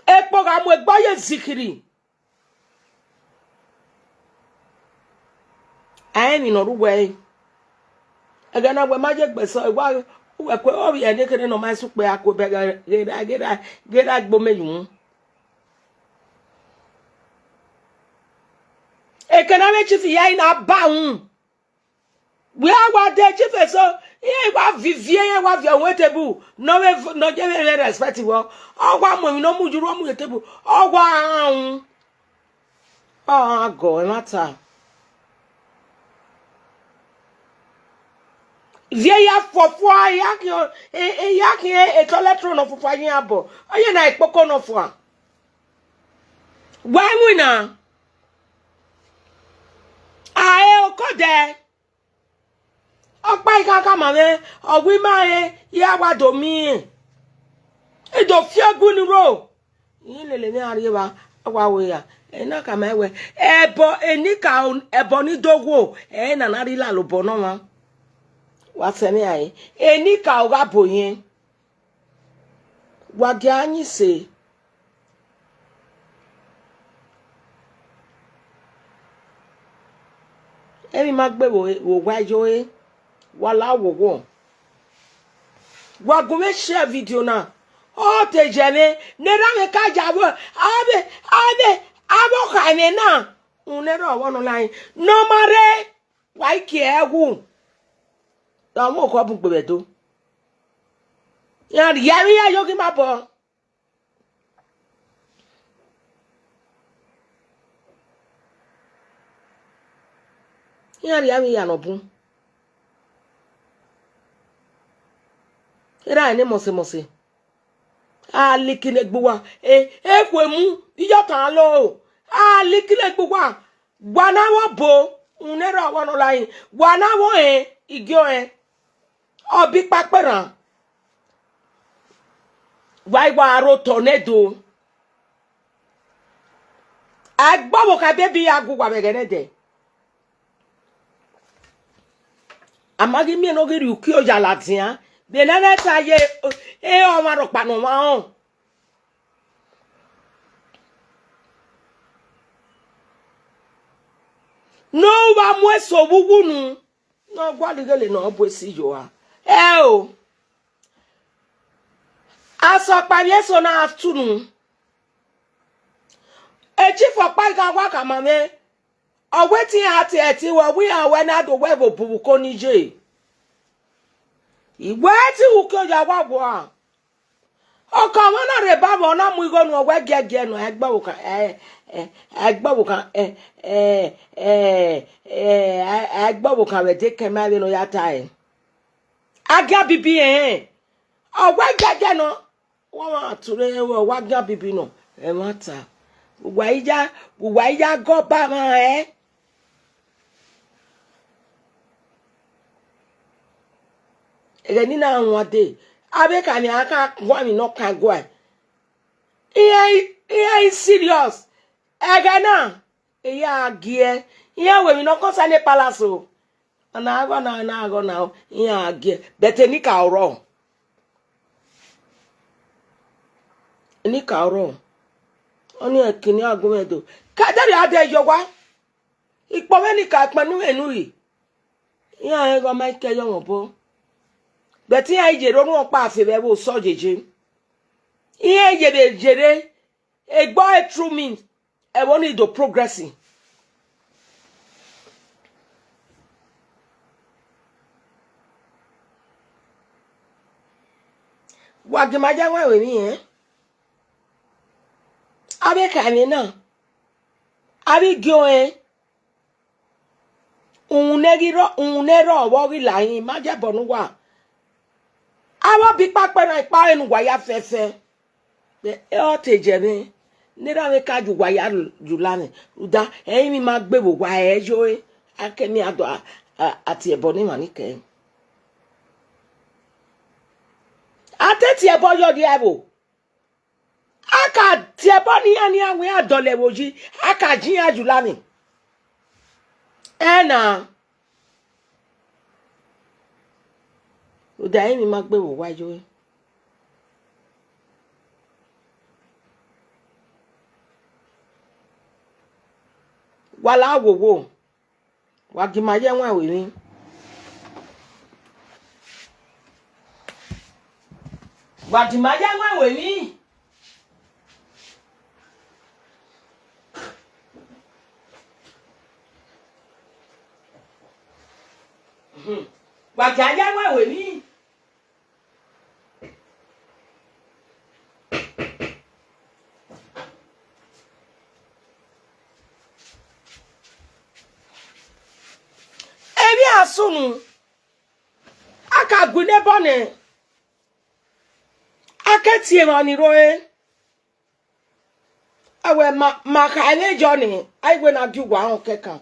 Ekpo gha mu egbe ye zikiri. A rẹn emwi ne ọ rre uwẹ ẹre. Ẹghẹ na wẹ ma ye egbe sẹ, wa, uwẹ kue, ọ vbe ne kherhe ne ọ ma sẹ ukpẹ a kue bẹghe, ghe ra, ghe ra, ghe ra gbe omẹ ye uhunmwu. Eke ne avbe chief ya i na ba uhunmwu. Wẹ a wa de chief eso, iran wa vivie, iran wa viọ uhunmwu table, ne ọ vbe v-, ne ọ ye vbe respect wẹ. Ọ wa mu emwi ne ọ mu ye uru, ọ mu ye table, ọ wa rhan uhunmwu. Ọ gha gọ ẹmwata. Viẹ ya fọfua, ya khian, e, e, ya khian e toilet roll ne ọ fọfua ye iran obọ. Ọ ye na ekpoko ne ọ fua. Wa winna. A re okọ dẹ. Ọkpa I khama mwẹ, ọ wẹ ima rẹn, I ra wa do miẹn. I do fi ẹgu ni ro. I lele emwi a rrie evba, a wa ru ya. Ena khama wẹ, ẹbọ enikaro, ẹbọ ni do gho, ẹre na na rhie lalo obọ ne ọmwa. Wa sẹ mwẹ rae, enikaro gha bo yẹn. Wa gie a yin ise. Emwi ma gbe vbe owa yo re, wa la wowo. Wa gu mwẹ share video na. Ọ te jẹ mwẹ, ne erha mwẹ ka ya vbe, avbe, avbe, avbe ọkha mwẹ na. Unu erha ọvbọ nọ lae, ne ọ ma rre, wa i kie ẹwu. Ọ mwẹ okhuo bun gbe vbe Ẹdo. Iran rhie avbe iran yo ghi ma bọ. Iran rhie avbe iran ne ọ bun. Erha ne mọse mọse. A like ne egbe uwa, e, ekhue mu, iyọtan lo. A like ne egbe uwa, wa na vbe obo, unu erha ọvbọ nọ lae, wa na vbe ọnrẹn, igie ọnrẹn. Ọ bi ikpakpe rran. Wa i wa aro otọ ne Ẹdo. A i gbe ọvbokhan ebe bi ya gu uwa vbe ẹghẹ nẹdẹ. A ma ghi miẹn ne ọ ghi rhie uki oya ladian, vbe ne a na ta ye, e ọmwa rhọkpa ne ọmwa rọnmwẹ. Ne ọ wa mu eso vbe uwu unu, ne ọ gualọ ighele ne ọ bu esi yo a. Ẹo, asọkpa vbe eso na tunu. Chief ọkpa I gha wa khama mwẹ, ọ wẹ te iran tie ẹtin wẹ, ọ wẹ iran wẹ na do wẹ vbe obuvbuko ni ye. I wẹ te uki oya wa wa. Ọkọ ọmwa na rre eba vbe ọ na mu igho nuẹn, ọ wẹ giẹgiẹ nọ, a i gbe ọvbokhan, ẹ, ẹ, a i gbe ọvbokhan, ẹ, ẹ, ẹ, ẹ, a, a i gbe ọvbokhan vbe ẹdẹ ekẹn ma vbene ọ ya tae. Agian bibi rẹn, ọ wẹ giẹgiẹ nọ, wa mwa ture, wa agian bibi nọ, ẹmwata. Uwa i ya, uwa i ya gọ ba mwa rẹn. Ẹghẹ ne I na wan dee, avbe kha ni a ka guan emwi ne ọ kan guan. Iran, iran i serious. Ẹghẹ na, iran a giẹ. Iran wẹ emwi ne ọ concern palace o. Ọna aghọ na, ọna aghọ na o, iran a giẹ. But enikaro rrọọ. Enikaro rrọọ. Ọnii ẹre kini a gu mwẹ do. Ka dẹrriọ a dẹ ye owa. Ikpọmwẹ ni ka kpẹn ne u mwẹ ne u ri. Iran rẹn ghe ọ ma i ke ẹyọ mwẹ obọ. But iran i yerre orhuọn ọkpa fe vbe ẹvbo osọ yeye. Iran i yerre, yerre egbe ọre true mean, ẹvbo ni do progressing. Wa gie ima ya ẹwaẹn vbe emwi rẹn. Avbe kha emwi na, avbe igie ọnrẹn, uhunmwu ne ghi rrọọ, uhunmwu ne rrọọ vbe ọ ghi la hin, ima ya ẹbọ ne uwa. Avbe ọbi ikpakpe na, ikpa ọre ne uwa ya fẹfẹ. Ẹ, ọ te jẹ mwẹ, ne erha mwẹ ka ye uwa ya ru-, ye ula mwẹ, rhunmwuda, ẹrinmwi ma gbe vbe owa, ẹ yo re, a ke miẹn a do a, a, a tie ẹbọ ne emwa ni kẹe. A te tie ẹbọ ye ọ rhie ẹvbo. A ka tie ẹbọ ne iran, ne iran wẹ iran dọlọ ẹvbo yi, a ka ye iran ye ula mwẹ. Ẹna. Rhunmwuda ẹrinmwi ma gbe vbe owa yo. Wa la wowo. Wa gie ima ya ẹwaẹn vbe emwi. Wa gie ima ya ẹwaẹn vbe emwi. Hmm. Wa gie a ya ẹwaẹn vbe emwi. Emwi a sunu, a ka gu ne ẹbọ nẹ, a ke tie emwa ni rre. Ẹwẹ ma, ma kha ẹmwẹ yọ ni, a i wẹ ne a gie uwa rẹn kẹkan.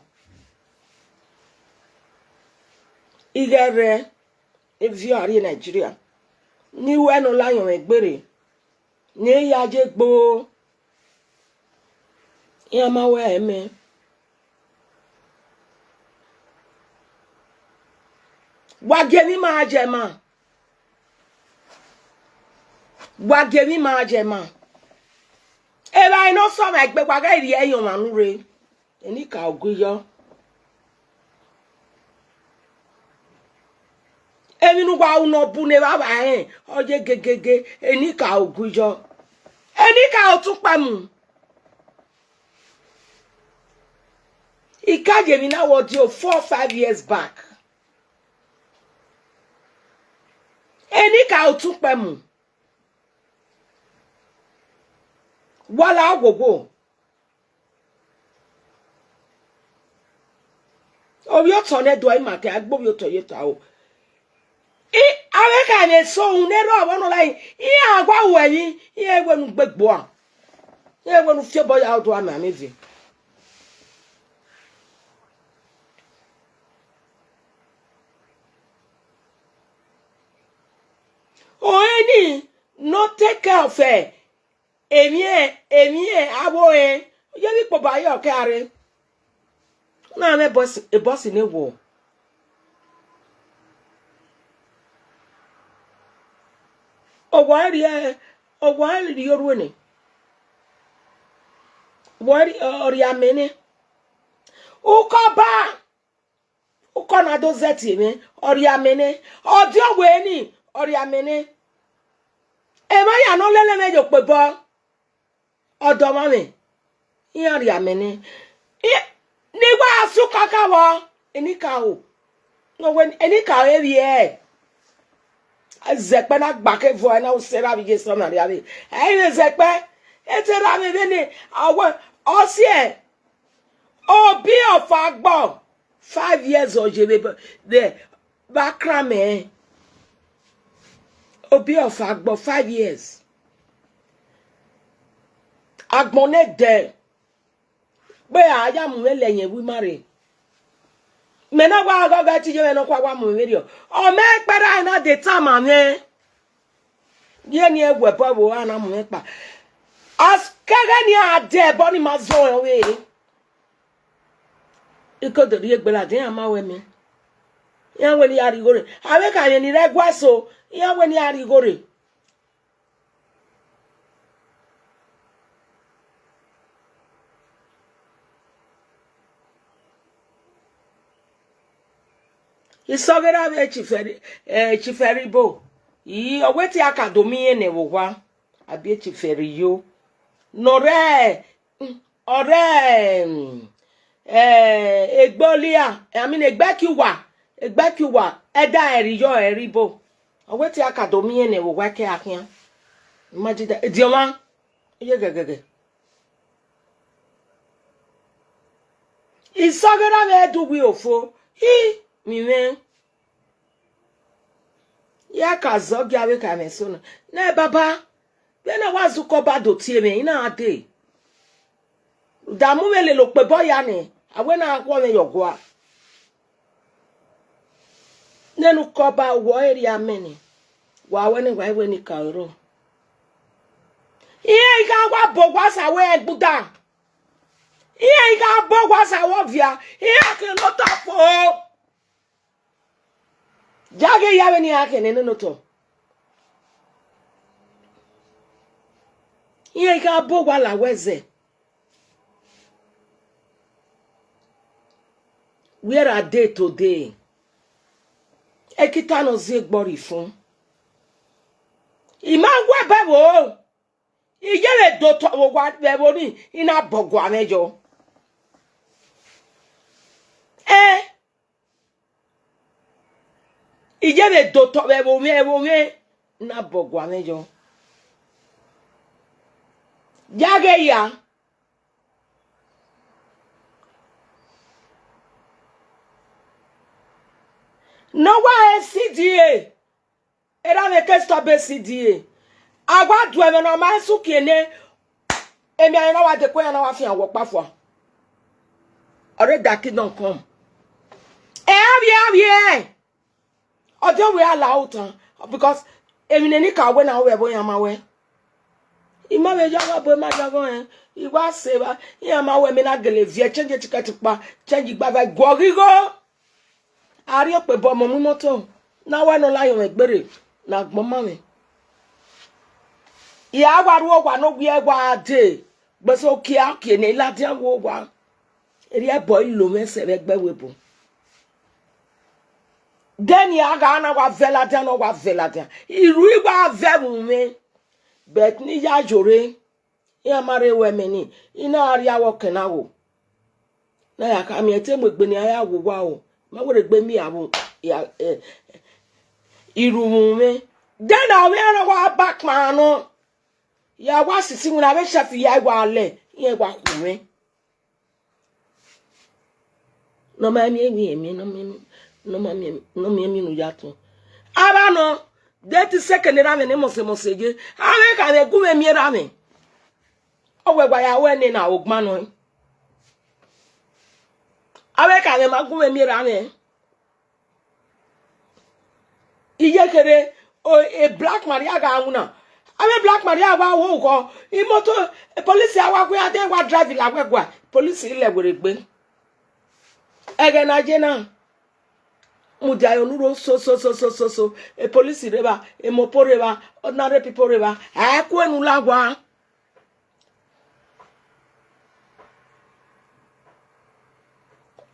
Ighẹ rre, ne viọ a rrie Nigeria, ne I wẹ ne ọ la ayọn mwẹ gberre, ne I ya ye gbo, iran ma wẹ ẹmẹ. Wa gie emwi ima jẹ ma. Wa gie emwi ima jẹ ma. Evbare ne ọ sẹ ọmwa egbe, wa ghẹ rhie ẹyọnmwa nu rre. Enikaro gui yọ. Emwi ne uwa ru ne ọ bu ne evbavba rẹn, ọ ye gegege, enikaro gui yọ. Enikaro tọn ukpẹ mu. I ka ye emwi na vbe ọdio four, five years back. Enikaro tọn ukpẹ mu. Wa la wowo. Ovbi otọ nẹ do ima ke a gbe ovbi otọ ye ta o. I, avbe khama eso uhunmwu ne erha ọvbọ nọ la, iran wa ru ẹmwẹ, iran wẹ ne u gbe gboa. Iran wẹ ne u fi obọ ya do amẹ amẹ ve. Ọnrẹn ni ne ọ take care of emwi, emwi avbe ọnrẹn, ọ ye vbe ikpobọ a ye ọ ke a rre. Na mwẹ bọsi, bọsi ne wọ. Ọ wa rhie, ọ wa rhie orhu nẹ. Wa rhie, ọ rhie amẹ nẹ. Ukọba, ukọ na do zẹ tie mwẹ, ọ rhie amẹ nẹ. Ọdiọn wẹ ni, ọ rhie amẹ nẹ. Emwa ya ne ọ lele mwẹ ye okpebọ. Ọdọ ọmwa mwẹ, iran rhie amẹ nẹ. I, ne I wa sẹ ukaka vbọ, enikaro. Ne ọ wẹ enikaro vbe ẹ. Zẹkpẹ na gba ke vọ, ẹ na usẹ ra vbe iye sẹ ọmwa rhia vbe. Ẹ i vbe zẹkpẹ, e te ra vbe vbene, ọ wẹ, ọ siẹ, obi ọfa agbọ, five years ọ ye vbe, vbe, vbe akran mẹ. Obi ọfa agbọ, five years. Agbọn ne dẹ, gbe a ya mu mwẹ lẹ yẹn vbe ima rre. Mẹ na wa ghọghọ ẹtin ye mwẹ nọkhua wa mu mwẹ vberriọ. Ọ mẹ kpẹrha na de tama mwẹ. Ye ni ẹwẹ ẹbọ vbe a na mu mwẹ kpa. As kẹghẹ ni a dẹ ẹbọ ni ma zọ rẹn ọvbehe. Ikodo rhie gbe ladian, iran ma wẹ mẹ. Iran wẹ ne I ya rhie igho rre. Avbe khama ni rre ẹguae eso, iran wẹ ne I ya rhie igho rre. Isọghe ra vbe Chief Eri-, eh, Chief Eribo. I, ọ wẹ te a ka do miẹn nẹ vbe owa, abi Chief Eriyo. Ne ọ rre, ọ rre, eh, egbe Olia, I mean, egbe Ẹkiuwa, egbe Ẹkiuwa, ẹdẹ Eriyo Eribo. Ọ wẹ te a ka do miẹn nẹ vbe owa ke a khian. Imagine that. Ediọmwa, iye gẹgẹgẹ. Isọghe ra vbe Ẹdo uwu Ofo, hi, mi mwẹ. Ya ka zọ gie avbe khama eso na. Nẹ baba, vbene a wa zẹ ukọba do tie mwẹ, I na dee. Da mu mwẹ lele okpebọ ya nẹ, a wẹ ne a khuọnmwẹ ye ọgua. Nene ukọba, wẹ ọre rhie amẹ nẹ, wa wẹ ne wa i wẹ ne I ka oro. Iran i gha wa bọ owa sa wẹ ẹgbuda. Iran i gha bọ owa sa wẹ ọvia. Iran ke ne otọ fo. Ya ghe ya vbene iran ke nene ne otọ. Iran i gha bọ owa la wẹ zẹ. Where are they today? Ekita nọ zie egbe ọrifun. I ma wẹ ẹbọ ẹvbo, I ye vbe do otọ vbe owa vbe ẹvbo ni, I na bọ ọgua mwẹ yọ. Ẹn, I ye vbe do otọ vbe ẹvbo mwẹ, ẹvbo mwẹ, I na bọ ọgua mwẹ yọ. Ya ghe ya. Ne ọ wa re C D A, erha mwẹ ke stop C D A. A wa du ẹmwẹ ne ọ ma suki ene, emwi iran na wa dekun, iran na wa fian wọ kpafua. Ọre da kingdom come. Ẹ avbiẹ avbiẹ. Ọ dia wẹ a la otan, because emwi ne eni ka wẹ na, ọ vbe ẹvbo iran ma wẹ. I ma vbe ya ọghe ẹbọ, ma ya ọghe ọnrẹn, I wa sẹ evba, iran ma wẹ mẹ na gele viẹ change ticket kpa, change igba va guọghọ igho. A rhie okpebọ ọmọ mu imoto, ne a wẹ ne ọ la yọ mwẹ gbere ne agbọn ma mwẹ. I a wa ru owa ne owiẹ wa dee, gbẹsẹ okia kie ne I ladian ru owa. Erriọ ẹbọ I lo mwẹ sẹ vbe ẹgbẹ ẹvbo ebo. Deni a gha na wa vẹ ladian, ne ọ wa vẹ ladian, I ru I wa vẹ vbe umwẹ. But ne I ya yore, iran ma rre ru ẹmwẹ ni, I na rria vbe ọkẹn na gho. Ne a ya kha miẹn te mu egbe ne iran ya wu owa o, ma wẹ rre egbe miẹn avbe, ya, eh, I ru vbe umwẹ. Dena ọ vbe iran na wa ba kpao nọ, ya wa sisi iwinna vbe chef ya wa lẹ, iran wa khu mwẹ. Ne ọ ma miẹn emwi, emwi, ne ọ miẹn emwi, ne ọ ma miẹn, ne ọ miẹn emwi ne u ya tọn. Avbe nọ, de te isekele erha mwẹ ne mọse mọse ye, avbe kha mwẹ gu mwẹ miẹn erha mwẹ. Ọ wẹ wa ya wẹ nena ogban nọ. Avbe kha mwẹ ma gu mwẹ miẹn erha mwẹ. Iyẹkherhe, o, e Black Maria gha winna. Avbe Black Maria wa wo ughọ, imoto, e police a wa gu iran de wa drive la wẹ gua, police lẹ werriegbe. Ẹghẹ ne a ye na, mudia ye onurho so, so, so, so, so, so, e police rre evba, e mopo rre evba, ordinary people rre evba, a i ku enu la owa.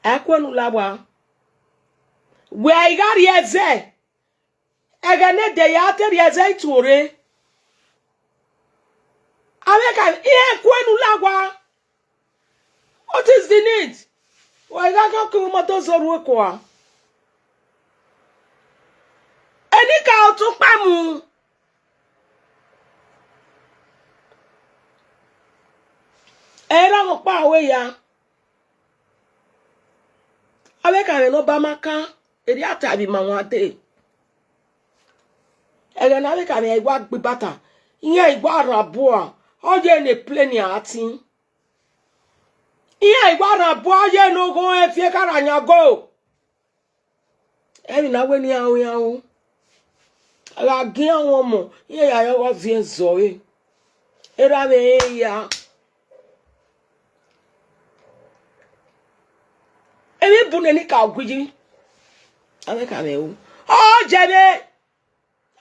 A i ku enu la owa. Wẹ a i gha rhie ẹzẹ, ẹghẹ ne de ya te rhie ẹzẹ ituorre. Avbe kha, iran ku enu la owa. What is the need? Wa i gha gha ke imoto zẹ orhu eko a? Eni ka otu kpa mu. Ẹ ra vbe ọkpa wẹ ya. Avbe kha mwẹ ne Ọba ma kan, erriọ a ta vbe ima wan dee. Ẹghẹ ne avbe kha mwẹ i wa gbe ibata, iran i wa rhan bua, ọ ye ne plane a tin. Iran i wa rhan bua, ọ ye ne oghọn ẹfiẹn kha ra yan go. Emwi na wẹ ne iran ru, iran ru. A gha gie iran ru ọmọ, iran ya ye ọghe ọviẹn zẹ ọre. Erha mwẹ rẹn hia. Emwi bu ne eni ka gu yi. Avbe kha mwẹ ru. Ọ jẹ mwẹ.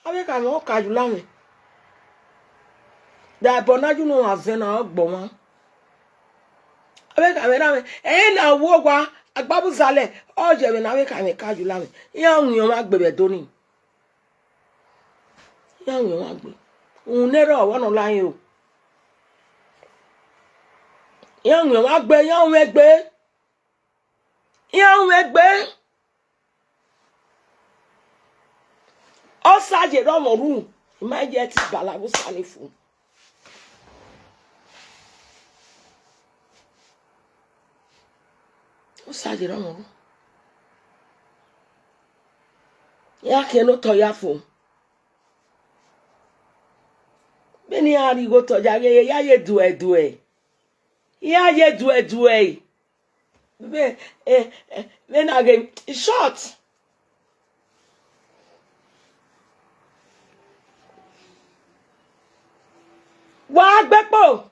Avbe kha mwẹ ọ ka ye ula mwẹ. Da ẹbọ na ye unu ọmwa vẹ na, ọ gbọ mwa. Avbe kha mwẹ na mwẹ, ẹ na wo owa, agbavbuzalẹ, ọ ye ẹmwẹ ne avbe kha mwẹ ka ye ula mwẹ. Iran wian ọmwa gbe vbe Ẹdo ni. Iran wian ọmwa gbe. Uhunmwu ne erha ọvbọ ne ọ la rẹn o. Iran wian ọmwa gbe, iran ru mwẹ gbe. Iran ru mwẹ gbe. Osa ye rre ọmọ ru, I ma ye ẹtin bala vbe Osa ni fu. Osa ye rre ọmọ ru. Iran khian ne otọ ya fo. Vbene iran rhie igho otọ ya ghe, iran ye duẹduẹ. Iran ye duẹduẹ. Vbe, eh, eh, vbene a ghe, in short, wa gbe kpo.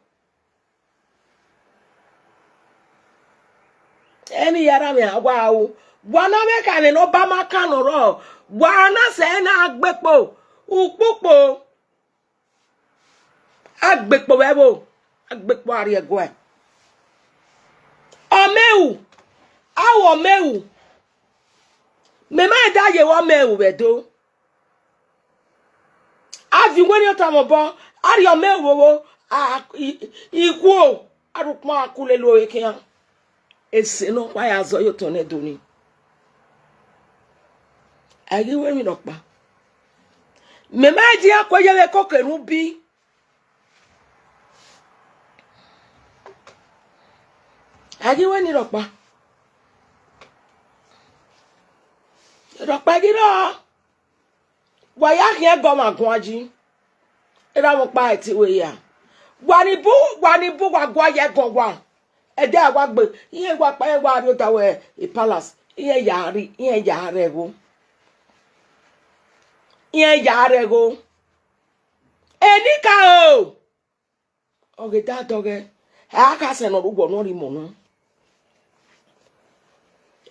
Emwi ya ra mwẹ a wa ru. Wa ne avbe kha mwẹ ne Ọba ma kan nọ rrọọ. Wa na sẹ ne a gbe kpo. Ukpukpo. A gbe kpo vbe ẹvbo, a gbe kpo a rrie ẹguae. Ọ mẹ ru, a ru ọ mẹ ru. Mẹ ma da ye vbe ọ mẹ ru vbe Ẹdo. A viọ iwinna otọ mwẹ obọ, a rhie ọ mẹ ru vbe ovo, a, i, ikhuo, a rhie ukpọn a ku lele ore khian. Ese nọkhua ya zọ ye otọ ne Ẹdo ni. A i ghi ru emwi rhọkpa. Mẹ ma dia kue ye vbe koko erhunmwu bi. A i ghi ru emwi rhọkpa. Rhọkpa ghi rrọọ. Wa ya khian ẹgọ ọmwa guan yi. Erha mwẹ ọkpa ẹtin wẹ hia. Wa ni bu, wa ni bu, wa gua ye ẹgọ wa. Ẹdẹ a wa gbe, iran wa kpa, iran wa rrie odaro e palace, iran ya rri, iran ya rre ẹvbo. Iran ya rre ẹghẹ o. Enikaro. Ọ ghe da dọghẹ, a kha sẹ ne ọ rre uwẹ ne ọ rre imẹ unu.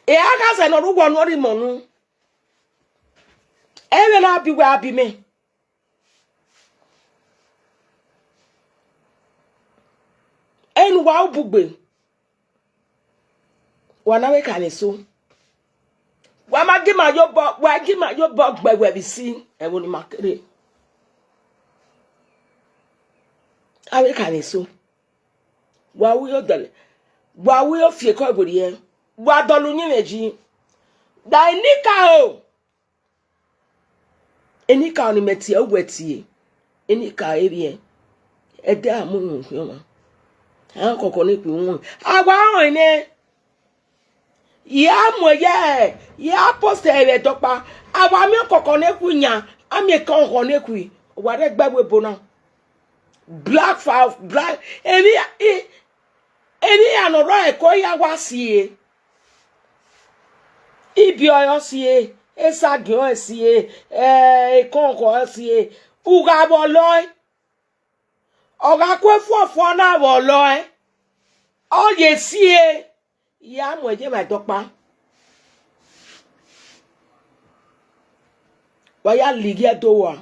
A kha sẹ ne ọ rre uwẹ ne ọ rre imẹ unu. Ẹmwẹ ne a bi uwẹ a bi mẹ. Enu wa ru bugbe. Wa na vbe kha vbe eso. Wa ma gi ima ye obọ, wa gi ima ye obọ gbe wẹ vbe isi, ẹvbo ne ima kere. A vbe kha vbe eso. Wa ru yo dọlọ, wa ru yo fiekọ werriẹ, wa dọlọ uyinmwẹ yi. Da enikaro. Enikaro ni mẹ tie, uwẹ tie. Enikaro erriẹ. Ẹdẹ a mu uhunmwu khian ọmwa. A kọkọ ne khui uhunmwu. A wa rọnrẹn nẹ. Ya mu ẹyẹ, ya post ẹre vbe ẹdọkpa. A wa miẹn ọkọkọ ne khui yan, a miẹn ekọnkhọ ne khui. Wa rre ẹgbẹ ẹvbo ebo na. Black fa, black. Emwi, i, emwi iran ne ọ rrọọ ẹko ya wa sie. Ibiọe ọ sie, esagiẹn ọ sie, eh, ekọnkhọ ọ sie. U gha vbe ọlọe. Ọ gha ku efuọfua na vbe ọlọe. Ọ ye sie. Ya mu ẹyẹ vbe ẹdọkpa. Wa ya lighi Ẹdo rua.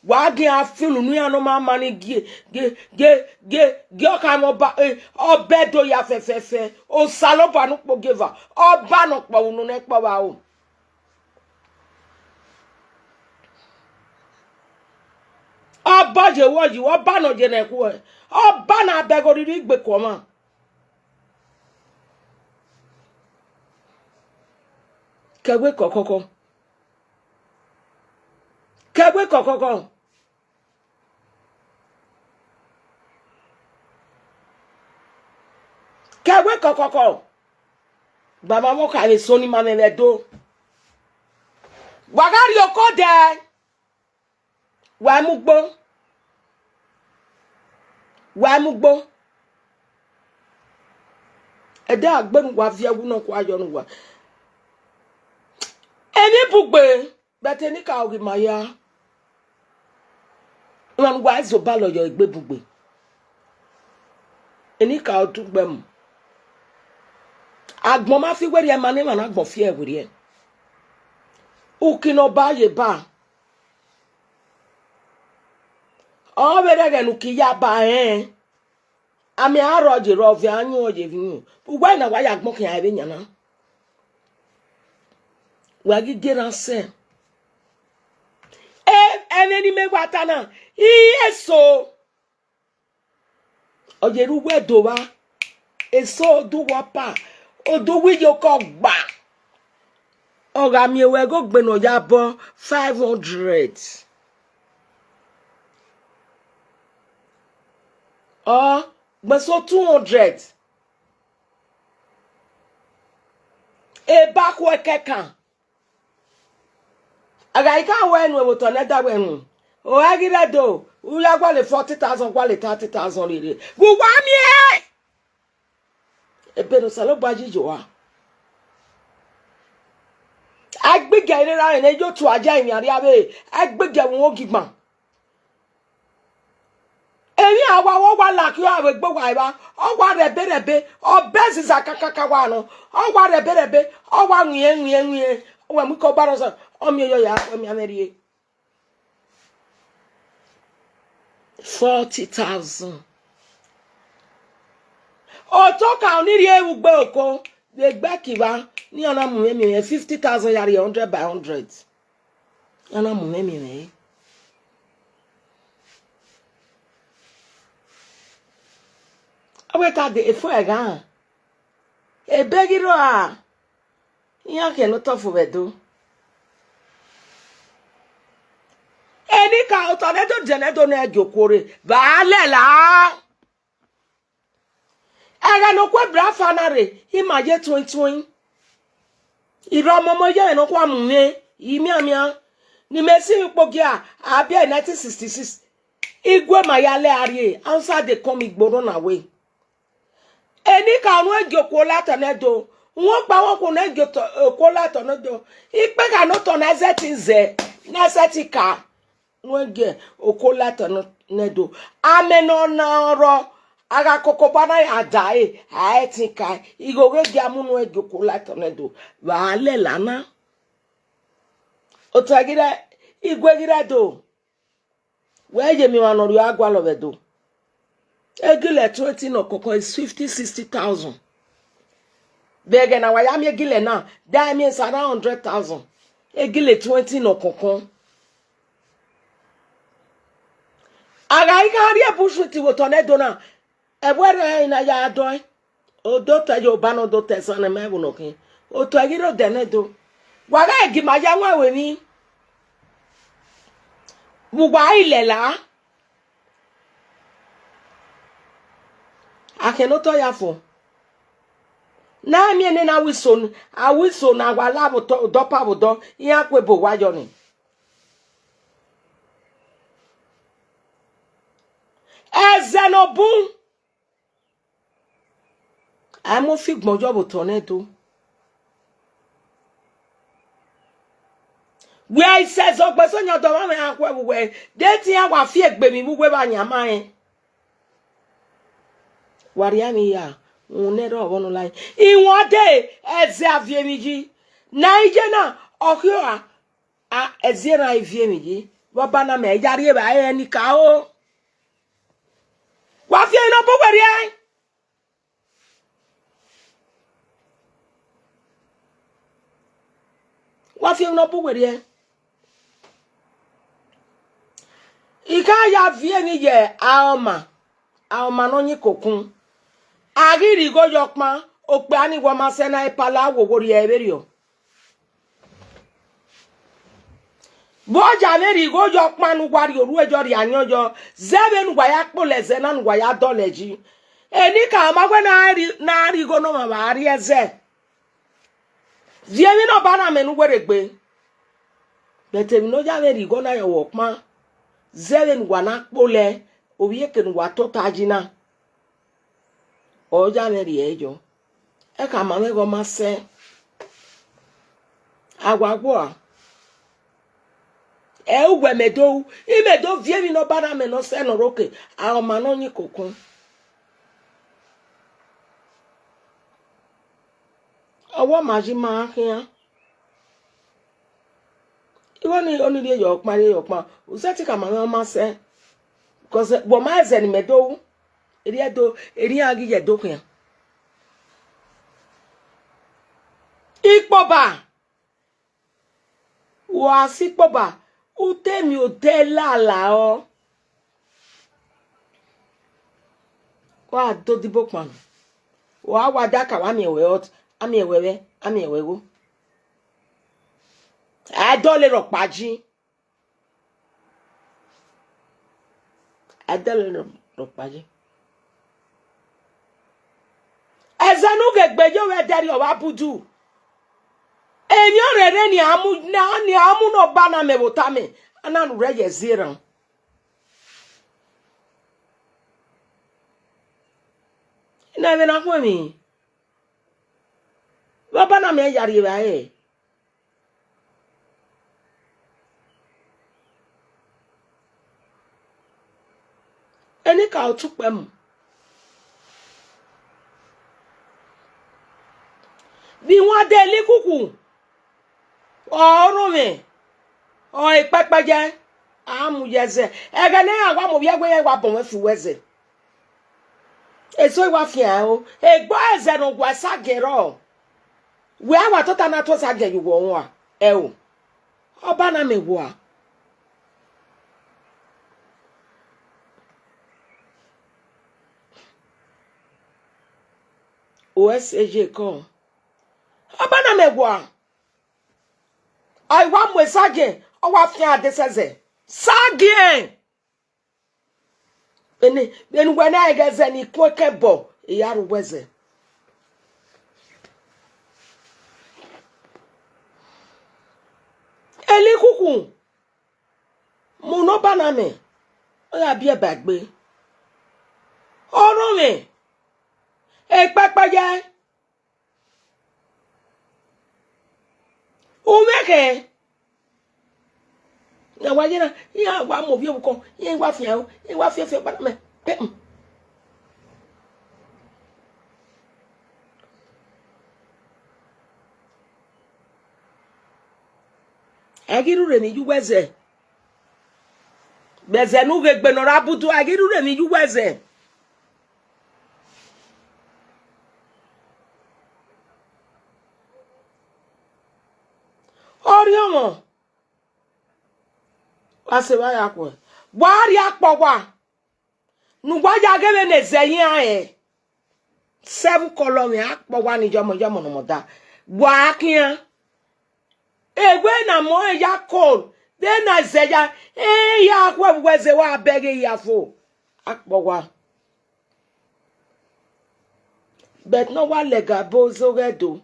Wa ghi a feel unu iran ne ọ ma ma ni gie, gie, gie, gie, gie ọkhan mwẹ ọba, eh, ọba Ẹdo ya fẹfẹfẹ. Osanobua ne ukpogieva, ọba ne ọ kpọvbe unu ne ẹkpọvbe aro. Ọba ye wọ yi, ọba ne ọ ye ne ẹkhuẹ, ọba ne a bẹghe oriri igbe ku ọmwa. Kẹwẹ kọkọkọ. Kẹwẹ kọkọkọ. Kẹwẹ kọkọkọ. Baba mwẹ ọkha vbe eso ni ma mwẹ vbe Ẹdo. Wa gha rrie oko dẹ. Wa mu ugbo. Wa mu ugbo. Ẹdẹ a gbe ne uwa viẹ wu nọ kua yọ ne uwa. Emwi bugbe, but enikaro ghi ma ya. Iran ne uwa zobọ alọ yọ egbe bugbe. Enikaro dugbe mu. Agbọn ma fi werriẹ ma ne emwa ne agbọn fi ẹre werriẹ. Uki ne ọ ba ye ba. Ọ vbe rẹghẹ ne uki ya ba rẹn. Amẹ a rrọọ ye rrọọ, ọviẹn a yuẹn ye vbe iyuẹn. Uwa na wa ya gbọn khian vbe yan na. Wa ghi gie na sẹ. E, ẹmwẹ ne imẹ wa ta na, I eso. Ọ ye rre uwu Ẹdo vba. Eso do uwu ọpa, odo uwu iyeke ọgba. Ọ gha miẹn wẹ ghe ogbe ne ọ ya bọ five hundred. Ọ gbẹn so two hundred. Eba khu ẹkẹkan. A gha i ka wẹ enu ẹvbo otọ nẹ da wẹ enu, o ra ghi rre Ẹdo, u ya gualọ forty thousand, gualọ thirty thousand rere. Vbe uwa miẹn? Ebe ne Osanobua yi ye ua. A gbe igie rre ra rẹn ne yo tua ya emwi arriavbe, a gbe igie vbe uhunmwu ogigbọn. Emwi a wa, ọ wa laki ua vbe egbe uwa evba, ọ wa rhẹbe rhẹbe, ọ bẹ ziza kakaka wa nọ, ọ wa rhẹbe rhẹbe, ọ wa wiẹn wiẹn wiẹn, wẹ mu ike ọgbarọsẹ, ọ miẹn yọ ya, wẹ miẹn amẹ rrie. Forty thousand. Otọ kan ni rhie vbe ugbe oko, vbe egbe Ẹkivba, ne iran na mu mwẹ miẹn fifty thousand ya rhie hundred by hundred. Iran na mu mwẹ miẹn ẹre. Ọ wẹ ka de efo ẹghan. Ebe ghi rrọọ a, iran khian ne otọ fo vbe Ẹdo. Enikaro otọ ne Ẹdo diẹ ne Ẹdo ne gie okuo rre, vbe a lẹla. Ẹghẹ ne okhuo ebra fa na rre, ima ye tuẹn tuẹn. Irọmọmọ ye ẹmwẹ ne ọ khua mu mwẹ, imianmian. Ne imẹ si vbe ukpogia, a biẹ nineteen sixty-six. Igue ma ya lẹ a rrie, outside dey come igbo run away. Enikaro ne gie okuo la otọ ne Ẹdo, uhunmwu ọkpa vbe okhuo ne gie otọ, okuo la otọ ne Ẹdo. Ikpẹkha ne otọ na zẹ tin zẹ, ne a sẹtin ka nuẹn gie okuo la tọn ne do. Amẹ ne ọ na rrọọ, a gha koko ba na ya da ẹre, a i ẹtin ka, igho ghe dia mu nuẹn gie okuo la tọn ne do, vbe a lẹla na. Otọ ghi rre, igue ghi rre do. Wẹ ye emwi emwa ne ọ rhie a gualọ vbe Ẹdo. Egile twenty nọ kọkọ is fifty, sixty thousand. Vbe ẹghẹ ne a wa ya miẹn egile na, da miẹn is around hundred thousand. Egile twenty nọ kọkọ. A gha i gha rrie bushmeat vbe otọ ne Ẹdo na, ẹvbo ẹre ẹre na ya dọe. Odotọ ye oba ne odotọ ẹsan ne ma ẹvbo nọ khin. Otọ ghi rre odẹ ne Ẹdo. Wa ghẹ gi ma ya wan wẹ emwi. Vbe uwa i lẹla. A khian ne otọ ya fo. Na miẹn nene awiso, awiso ne a wa la vbe otọ, odọ pa vbe odọ, iran ku ebo wa yọ ni. Ẹzẹ ne ọ bun. A i mu fi gbọn yọ vbe otọ ne Ẹdo. Wẹ a i sẹ ẹzọ gbe sẹ ọyọn ọdọ mwamwa iran khuẹ vbe uwẹ, de te iran wa fi egbe emwi vbe uwẹ vbe ayan ma rẹn. Wa rhie emwi ya, uhunmwu ne ẹrọ ọvbọ ne ọ la. Iwẹn dee, ẹzẹ a viọ emwi yi. Ne a i ye na, ọ khiọ ra, a, ẹzẹ na i viọ emwi yi. Vbe ọba na mẹ ya rhie evbare ẹre ni ka ro. Wa fi emwi ne ọ bu uwẹ rhie. Wa fi emwi ne ọ bu uwẹ rhie. I ka ya viọ emwi ye aọma, aọma ne ọ yin kokun. A ghi rhie igho ye ọkpan, okpia ni wa ma sẹ na, epala wowo rhie vberriọ. Vbe ọ ya mwẹ rhie igho ye ọkpan ne uwa rhie orhu ẹyọ rhie ayọn yọ, zẹ vbene uwa ya kpolo ẹzẹ na ne uwa ya dọlọ yi. Enikaro ma wẹ ne a rhie, ne a rhie igho ne ọmwa vbe a rhie ẹzẹ. Viọ emwi ne ọba na mẹ ne uwẹ rre egbe. But emwi ne ọ ya mwẹ rhie igho na ye ọvbokhan, zẹ vbene uwa na kpolo, ovbi eke ne uwa tota yi na, ọ ya mwẹ rhie ẹre yọ. Ẹghẹ a ma mwẹ ghe ọ ma sẹ. A wa guọa. Ẹ uwẹ mẹ do ru, imẹ do viọ emwi ne ọba na mẹ ne ọ sẹ ne ọ rre oke, a ọma ne ọ yin kokun. Ọwọ ma yi ma khian. Igho ni, ọni rhie ye ọkpan, rhie ye ọkpan. U sẹtin khama mwẹ ọ ma sẹ. Because vbe ọ ma ẹzẹ ne imẹ do ru, erriọ do, erriọ iran ghi ye do khian. Ikpoba. Wa si ikpoba, u te miẹn odẹ lala ọ. Wa do dibo kpanu. Wa wa da ka wa miẹn wẹ hot, a miẹn wẹ vbe, a miẹn wẹ igho. A dọlọ rhọkpa yi. A dọlọ rhọkpa yi. Ẹzẹ ne u ghe gbe ye ovbi ẹdẹrriọ vbe abudu. Emwi ọrẹre ne a mu, ne a, ne a mu ne ọba na mẹ vbe ota mẹ, a na ru rẹ ye ẹzi erhan. I na vbe na khuẹn emwi. Vbe ọba na mẹ ya rhie evbare. Enikaro tu ukpẹ mu. Vbe iwande Elikuku, ọ rọnmwẹ, ọ ekpẹkpẹ ye, a mu ye ẹzẹ. Ẹghẹ ne iran wa mu ovbi ẹwe iran wa bọ mwẹ fi uwu ẹzẹ. Eso i wa fian o, egbe ẹzẹ ne uwa sa gẹrọ. Wẹ a wa tota na to sa gẹ ye uwẹ ọmwa, ẹ o. Ọba na mẹ wua. O ẹse ye kọ. Ọba na mẹ wua. Ọ i wa mu esagiẹn, ọ wa fian adesẹzẹ. Sagiẹn! Vbene, vbene uwẹ na ẹghẹ zẹ ne I kuẹn kẹbọ, I ya rre uwu ẹzẹ. Elikuku, mu ne ọba na mẹ, ọ ya biẹ ba egbe. Ọ rọnmwẹ, ekpẹkpẹ ye. U mwẹ khẹ, Te wa ye na, iran wa mu ovbi evbukọ, iran wa fian o, iran wa fian fian gba na mẹ. Pe, mm. Ẹ ghi rhurhe ne I ye uwu ẹzẹ. Vbe ẹzẹ ne u ghe egbe ne ọ ra budu, a ghi rhurhe ne I ye uwu ẹzẹ. Ọrriọnmwọ, wa se vbe a ya khuẹ, wa rhie akpọ owa ne uwa ya ghe vbene zẹ iran rẹn. Seven color mwẹ akpọ owa ni yọmọ yọmọ ne ọ mọda, wa khian. Ewe na mọ ẹn ya kol, de na zẹ ya, ẹn ya khuẹ vbe uwu ẹzẹ wa bẹghe ya fo. Akpọ owa. But ne ọ wa lẹga ebo zẹ oghẹ do.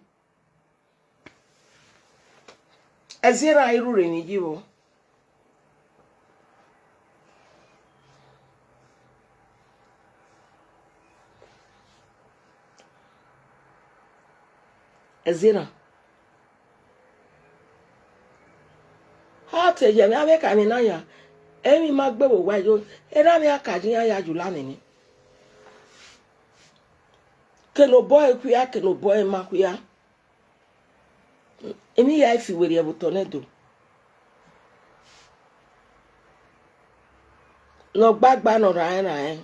Ẹzierran i rhurhe ne I yi vbo. Ẹzierran. A te ye mwẹ avbe ka emwi na ya, emwi ma gbe vbe owa yo, erha mwẹ a ka ye iran ya ye ula nene. Kene obọ ẹre khuia, kene obọ ẹre ma khuia. Emwi hia i fi werriẹ vbe otọ nẹ do. Ne ọ gbagba ne ọ rhan rẹn rhan rẹn.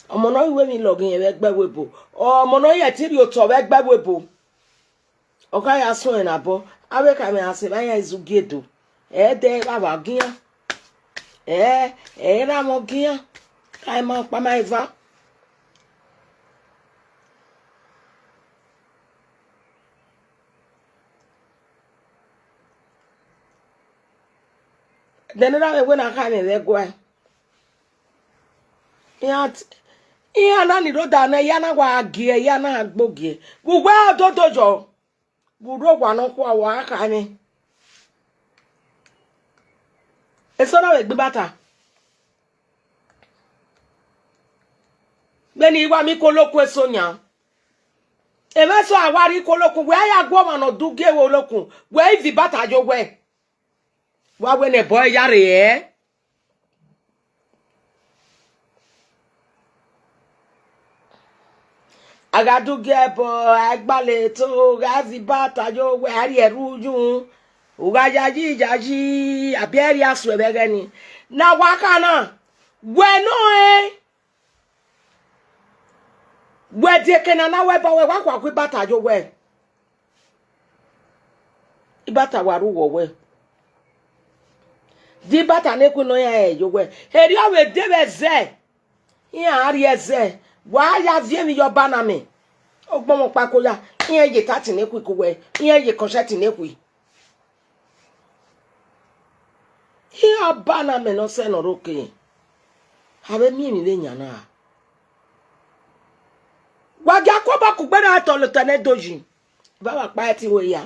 Ọmọ ne ọ i ru emwi lọghe irẹn vbe ẹgbẹ ẹvbo ebo, ọmọ ne ọ i ẹtin rhie otọ vbe ẹgbẹ ẹvbo ebo. Ọ gha ya suẹn ne abọ, avbe ka emwi a sẹ vbe iran izugie do, ẹ dẹ vbe avbe agian, ẹ, ẹ i ra mwẹ ogian, ka ima ọkpa ma eva. Then erha mwẹ wẹ ne a kha mwẹ vbe ẹguae. Iran t-, iran na ni rhoda nẹ, iran na wa gie, iran na gbogie. Vbe uwẹ ọdodo yọ, vbe urho owa nọkhua wa kha mwẹ. Eso na vbe gbe ibata. Vbene I wa miẹn ikolokun eso yan. Emwa eso a wa rrie ikolokun, wẹ a ya gu ọmwa ne ọ du gie vbe olokun, wẹ i viọ ibata ye owẹ. Wa wẹ ne ẹbọ ẹre ya rre ẹ. A gha du gie ẹbọ, a gbalẹ eto, gha viọ ibata ye owẹ, a rhie ẹre uyunmwu, u gha yayi yayi, a biẹ rhie asuẹ vbe ẹghẹ ni. Ne a wa kha na, wẹ nọ rẹn, wẹ die eke ne a na wẹ ẹbọ, wẹ wa khuakhua ibata ye owẹ. Ibata wa rre uwu owẹ. De ibata ne khin ne ọ ya ye owẹ. Erriọ vbe de vbe ẹzẹ, iran a rhie ẹzẹ, wa ya viọ emwi ye ọba na mẹ. Ọgbọnmwọkpa ko ya, iran ye tati ne khin ke owẹ, iran ye kọnshẹti ne khin. Iran ọba na mẹ ne ọ sẹ ne ọ rre oke, a vbe miẹn emwi vbe yan na. Wa gia ku obọ kugbe na tọlọ otọ ne do yi. Evba wa kpa ẹtin wẹ ya.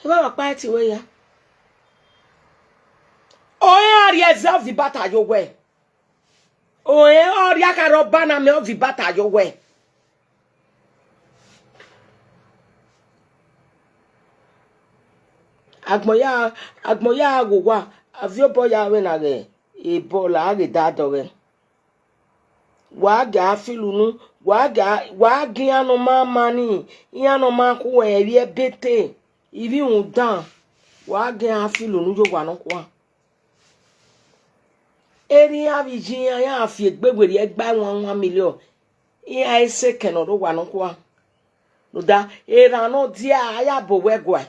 Evba wa kpa ẹtin wẹ ya. Ọrẹn a rhie ẹzẹ, ọ viọ ibata ye owẹ. Ọrẹn ọ rhie akharha ọba na mẹ, ọ viọ ibata ye owẹ. Agbọn ya, agbọn ya ghe owa, a viọ obọ ya vbe na ghẹ ebọ la a ghe da dọghẹ. Wa gha feel unu, wa gha, wa gha iran ne ọ ma ma ni, iran ne ọ ma khu ẹre vbe ẹbete, ivbi rhunmwuda, wa gha iran feel unu ye owa nọkhua. Erha iran vbe iye iran, iran fi egbe werriẹ gba one, one million, iran i sẹ ekẹn ne ọ rre owa nọkhua. Rhunmwuda erhan ne ọ dia, a ya bu owẹ guae.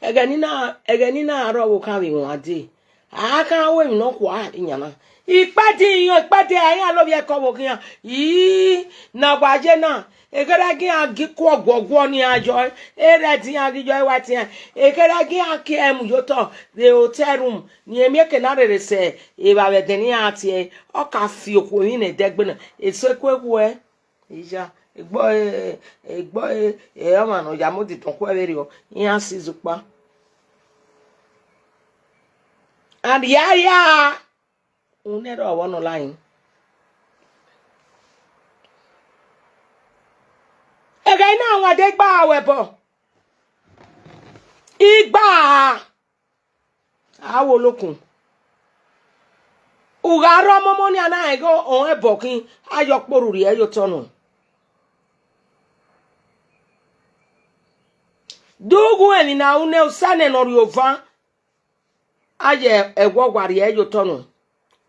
Ẹghẹ ni na, ẹghẹ ni na rre ọvbokhan vbe iwande. A khan ru emwi nọkhua iyan na. Ikpẹdẹ iyan, ikpẹdẹ a iran lovbiẹ ke ọvbokhan iran. Ii, ne a wa ye na, ekherhe ẹgẹ iran gi kuọ guọguọ ne iran yọ, erha ẹdẹ iran ghi yọ, ẹwae te iran, ekherhe ẹgẹ iran kie mu ye otọ vbe hotel room, ne irẹn miẹn eke na rherhe sẹ evba vbe ẹdẹ ne iran tie, ọ ka fi okhuo emwi ne ẹdẹgbe na, eso eku ekhue. Iya, Egbọ, egbọ, ọmwa ne ọ ya mu odidọn khuẹ vberriọ, iran si zẹ ukpa. And ya ya, unẹ rrọọ vbọ nọ lae. Ẹghẹ na wan de gba wẹ bọ. Igba. A wo lokun. U gha rre ọmọmọ nian na rẹn ghe ọnrẹn ẹbọ khin, a yọ kporhu rhie ye otọ nuẹn. De u gu emwi na ru nẹ, u sẹ nẹ ne ọ rhie ovan, a ye ẹwọ wa rhie ye otọ nuẹn.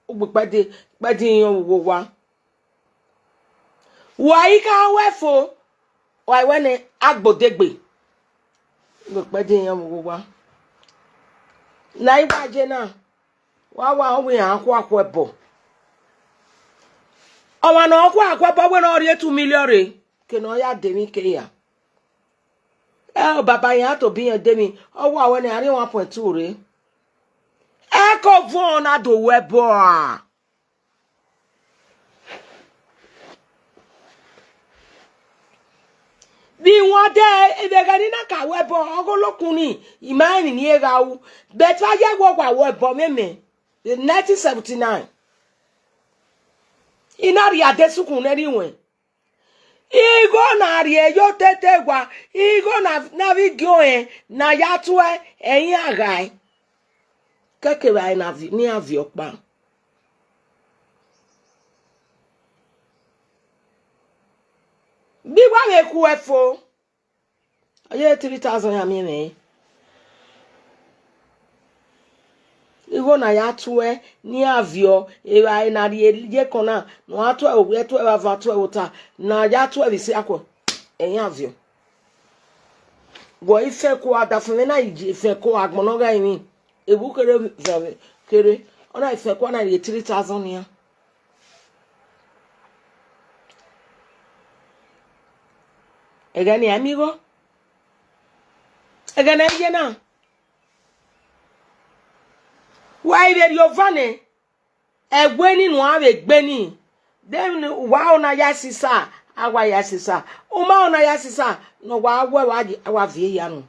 U gbe ikpẹdẹ, ikpẹdẹ irẹn vbe ugho owa. Wa i kha wẹ fo, wa i wẹ nẹ agbodegbe. U gbe ikpẹdẹ irẹn vbe ugho owa. Ne a i wa ye na, wa wa ọ wẹ iran khua khuẹ bọ. Ọmwa ne ọ khua khuẹ bọ wẹ ne ọ rhie two million rre, ke ne ọ ya de emwi ke ya. Ẹ o, baba iran tobọ iran de emwi, ọ wa wẹ ne a rhie one point two rre. Ẹko vuọn na do wẹ bọ a. Vbe iwẹn ọdẹ, vbe ẹghẹ ne I na ka wẹ bọ, ọghe olokun ni, I ma rẹn emwi ne I gha ru, but vbe a ye ẹghẹ ọwa wẹ bọ mwẹ mẹ, nineteen seventy-nine, I na rhie adesukun ne ẹrinmwẹ. Igho na rhie ye otete wa, igho na, ne avbe igie ọnrẹn ne a ya tuẹ, ẹ i iran ghae. Kẹkẹ evbare ne a vi-, ne iran viọ ọkpa. Gbe wa vbe khuẹ fo, ọ ye three thousand ya miẹn mwẹ. Igho na ya tuẹ, ne iran viọ, evbare ne a rhie ye ekọn na, ne ọ ra tuẹ vbe owiẹ, tuẹ vbe avan, tuẹ vbe ota, ne a ya tuẹ vbe isiakuọ, ẹ i iran viọ. Wẹ ifẹn kua, ọdafẹn mwẹ na, ifẹn kua agbọn ne ọ gha emwi, evbu kherhe, vẹvbe kherhe, ọ na ifẹn kua na rhie three thousand nian. Ẹghẹ ne a miẹn igho, ẹghẹ ne a ye na, wa i vbe rhie ovan nẹ, ẹwe ni ne uan vbe gbe ni, de wa ho na ya sisa, a wa ya sisa, u ma ho na ya sisa, ne ọ wa wẹ wa, a wa viẹ hia nu.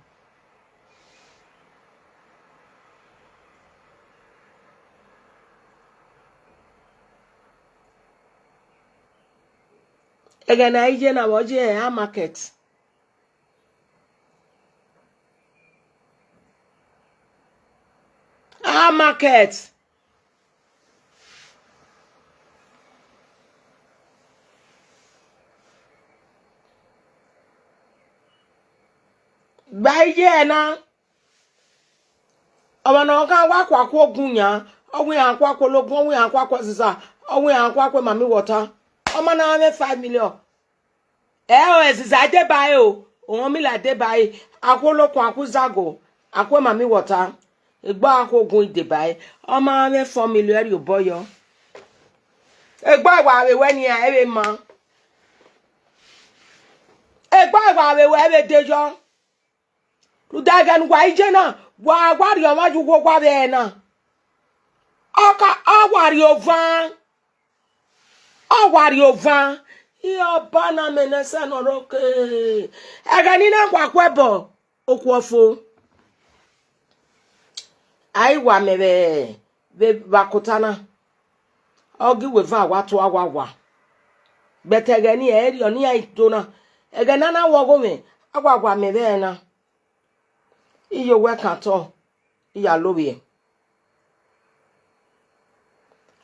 Ẹghẹ ne a i ye na vbe ọ ye a market. A market. Gba iye na. Ọmwa ne ọ gha wa khuakhua ogun yan, ọ wẹ iran khuakhua ologun, ọ wẹ iran khuakhua eziza, ọ wẹ iran khuakhua emami wọta. Ọmwa na mwẹ five million. Ẹ o, eziza deba ẹre o, orọnmila deba ẹre, akhuolokhuan, akhuizago, akhuemami wọta, egbe akhuogun deba ẹre, ọ ma mwẹ four million rhie obọ yọ. Egbe wa vbe wẹ nian, ẹ vbe ma. Egbe wa vbe wẹ, ẹ vbe de yọ. Rhunmwuda ẹghẹ ne uwa i ye na, wa wa rhie ọmwa ye uwu owa vbe ẹre na. Ọ ka, ọ wa rhie ovan. Ọ wa rhie ovan. Iran ọba na mẹ ne ẹsẹ ne ọ rre oke. Ẹghẹ ne I na khuakhua ẹbọ, okhuo fo. A i wa mẹ vbe, vbe, vbe akota na. Ọ ghi wẹ van wa tua wa wa. But ẹghẹ ne irẹn rriọ ne iran i do na, ẹghẹ ne a na wẹ ọghomwẹ, a wa wa mẹ vbe ẹre na. Iye owẹ kan otọ, I ya lovbiẹ.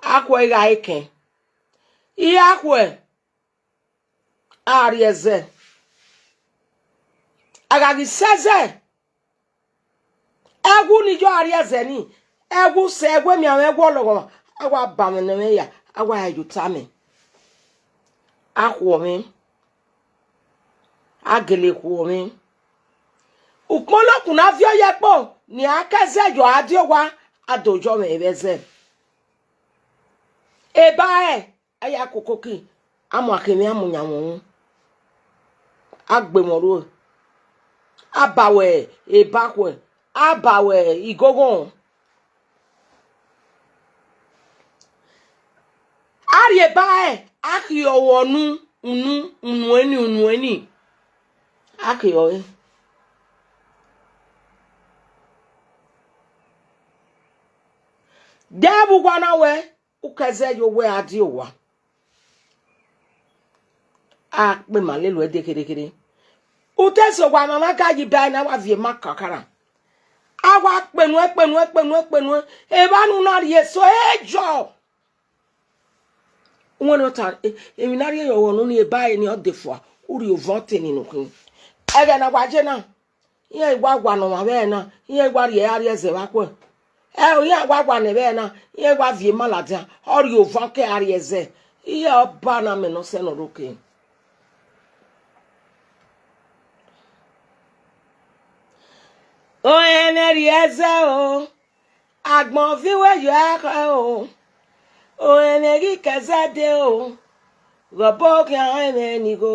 Akhuẹ gha re kẹn. Iye akhuẹ, a rhie ẹzẹ. A gha ghi sẹ ẹzẹ, ẹwu ne I ya rhie ẹzẹ ni, ẹwu sẹ, ẹwu emianmwẹ, ẹwu ọlọghọmwa, a wa ba mwẹ ne ẹmwẹ ya, a wa hẹ ye ota mẹ. A khuọ mwẹ, a gele khuọ mwẹ. Ukpọn ne okun na viọ ye ẹkpo, ne iran ke ẹzẹ yọ, a die owa, a do yọ mwẹ vbe ẹzẹ. Eba rẹ, a ya koko ki, a mu akhin emwi, a mu yan mwẹ unu. A gbe mwẹ ọrhuẹ. A ba wẹ eba khuẹ, a ba wẹ igoghọn. A rhie eba rẹ, a khiọ ọvbọ unu. Unu, unu ẹni, unu ẹni. A ke ọre. De vbe uwa na wẹ, u kẹzẹ ye owẹ a die owa. A kpe ma lele uẹ de kherhe kherhe. U te sẹ owa mwa mwa ka yi ba ẹre na wa viọ ima kakara. A wa kpe nuẹn, kpe nuẹn, kpe nuẹn, kpe nuẹn. Evba ne u na rhie eso, e jọ. Uwẹ ne ọ ta, e-, emwi ne a rhie ye ọghọ ne uni eba ẹre ni ọ de fua, u rhie ovọn te ni nukhin. Ẹghẹ ne a wa ye na, iran i wa wa ne ọmwa vbe ẹre na, iran i wa rhie a rhie ẹzẹ vbe akhuẹ. Ẹ, iran wa wa nẹ vbe ẹre na, iran wa viọ ima ladian, ọ rhie ovọn ke a rhie ẹzẹ. Iran ọba na mẹ ne ọ sẹ ne ọ rre oke. Ọnrẹn mwẹ rhie ẹzẹ o, agbọn viọ uwẹ yọ ẹkhẹ o, ọnrẹn mwẹ ghi kẹzẹ dee o, ghẹ ọbọ khian rẹn mwẹ ni gho,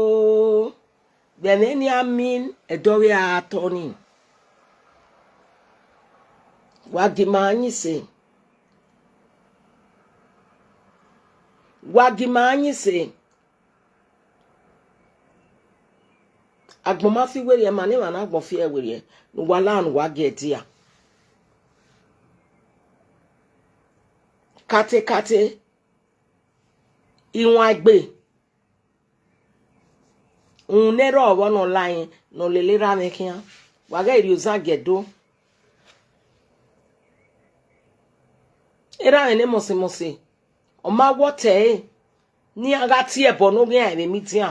vbe ẹmwẹ ne a miẹn ẹdẹ ọvbehe a tọ nii. Wa gie ima yin ise. Wa gie ima yin ise. Agbọn ma fi werriẹ, ma ne emwa ne agbọn fi ẹre werriẹ, ne uwa la ne uwa gie ẹdia. Katekate, iwaegbe, uhunmwu ne erha ọvbọ ne ọ la rẹn ne ọ lele erha mwẹ khian, wa ghẹ rhie ozan gie ẹdo. Erha mwẹ ne mọsimọsi, ọ ma wẹ ọtẹn ẹre ne iran gha tie ẹbọ ne oghian vbe media,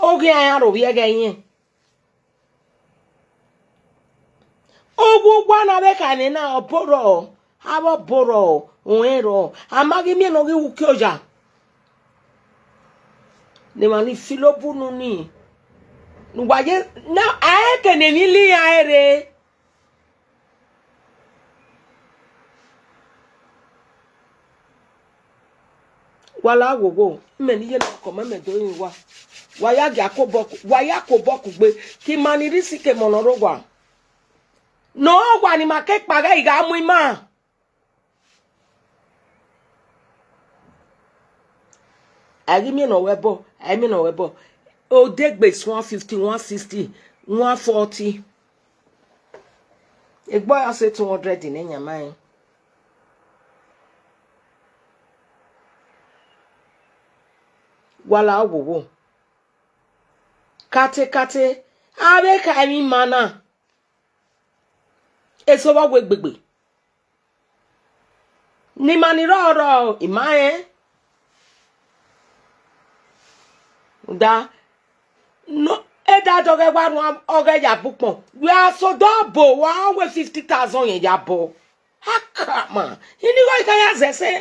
oghian iran ro vbiẹ ẹghẹ ẹyẹn. Uwu uwa na vbe kha nẹ na, ọbo rrọọ, avbe ọbo rrọọ, ruẹn rrọọ, a ma ghi miẹn ne ọ ghi ru uki oya. Ne emwa ni filo bu unu nii, ne uwa ye, na, a rẹn ke ne emwi la iran rre. Wa la wowo, imẹ ne I ye ne ọkọ mẹ, mẹ do rinmwian uwa. Wa ya gie akobọ ku-, wa ya kobọ kugbe, ke ima ni rre isi ke emọ ne ọ rre owa. Ne ọ wa ne ima ke kpaghẹ, I gha mu ima. A ghi miẹn ne ọ wẹ ẹbọ, a i miẹn ne ọ wẹ ẹbọ. Odegbe is one fifty, one sixty, one forty. Egbe ọ ya sẹ two hundred ne yan ma rẹn. Wa la wowo. Katekate, avbe kha emwi ima na, eso vbe ọ wẹ egbegbe. Ne ima ni rrọọ rrọọ, ima rẹn. Da, no, eda dọghẹ wa rhuan ọghẹ ya bu ukpọn. Wẹ a sẹ odọ bọ, wa wẹ fifty thousand yẹn ya bọ. Akama, ini igho I ka ya zẹ sẹ,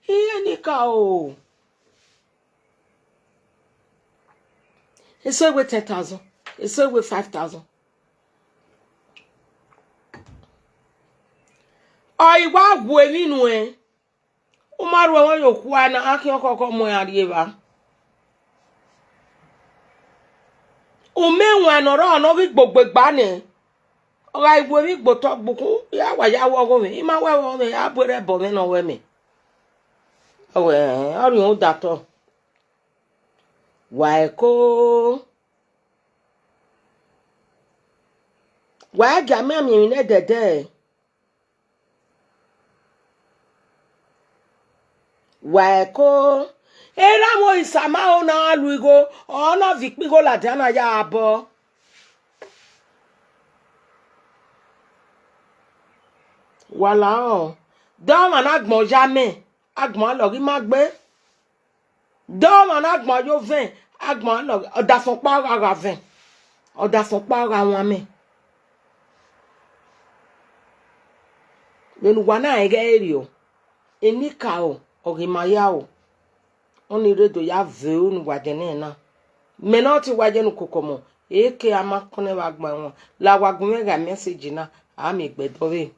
iran ni ka o. Eso wẹ ten thousand, eso wẹ five thousand. Ọ i wa gu emwi nuẹn, u ma ru ẹmwẹ ye okhua na, a khian khọkhọ mu ẹn rrie evba. U miẹn ẹwaẹn ne ọ rrọọ ne ọ ghi gbogbe gba nẹ, ọ gha gu emwi gbe otọ gbukhun, ya wa ya wẹ ọghomwẹ, I ma wẹ ọghomwẹ, a bu erha ẹbọ mwẹ ne ọ wẹ mẹ. Ọ wẹ, ọ rhiọn udatọ. Wa ẹko. Wa gie a miẹn miẹn emwi nẹdẹdẹ. Wa ẹko. Erha mwẹ Orisama o na lu igho, ọ na viọ ikpẹn igho ladian na ya bọ. Wa la rẹn, de ọmwa ne agbọn ya mẹ, agbọn alọ ghi ma gbe. De ọmwa ne agbọn ya ovẹn, agbọn alọ, ọdafẹn ọkpa gha gha vẹn, ọdafẹn ọkpa gha wan mẹ. Vbene uwa na rẹn ghẹ rriọ, enikaro ọ ghi ma ya ro, ọnii rre do ya ve unu uwa dẹnẹrẹ na. Mẹ ne ọ te wa ye ne ukoko ọmọ, eke a ma kọnẹ vbe agbọn ẹmwẹ, la wa gu mwẹ gha message na, a miẹn egbe dọvbe.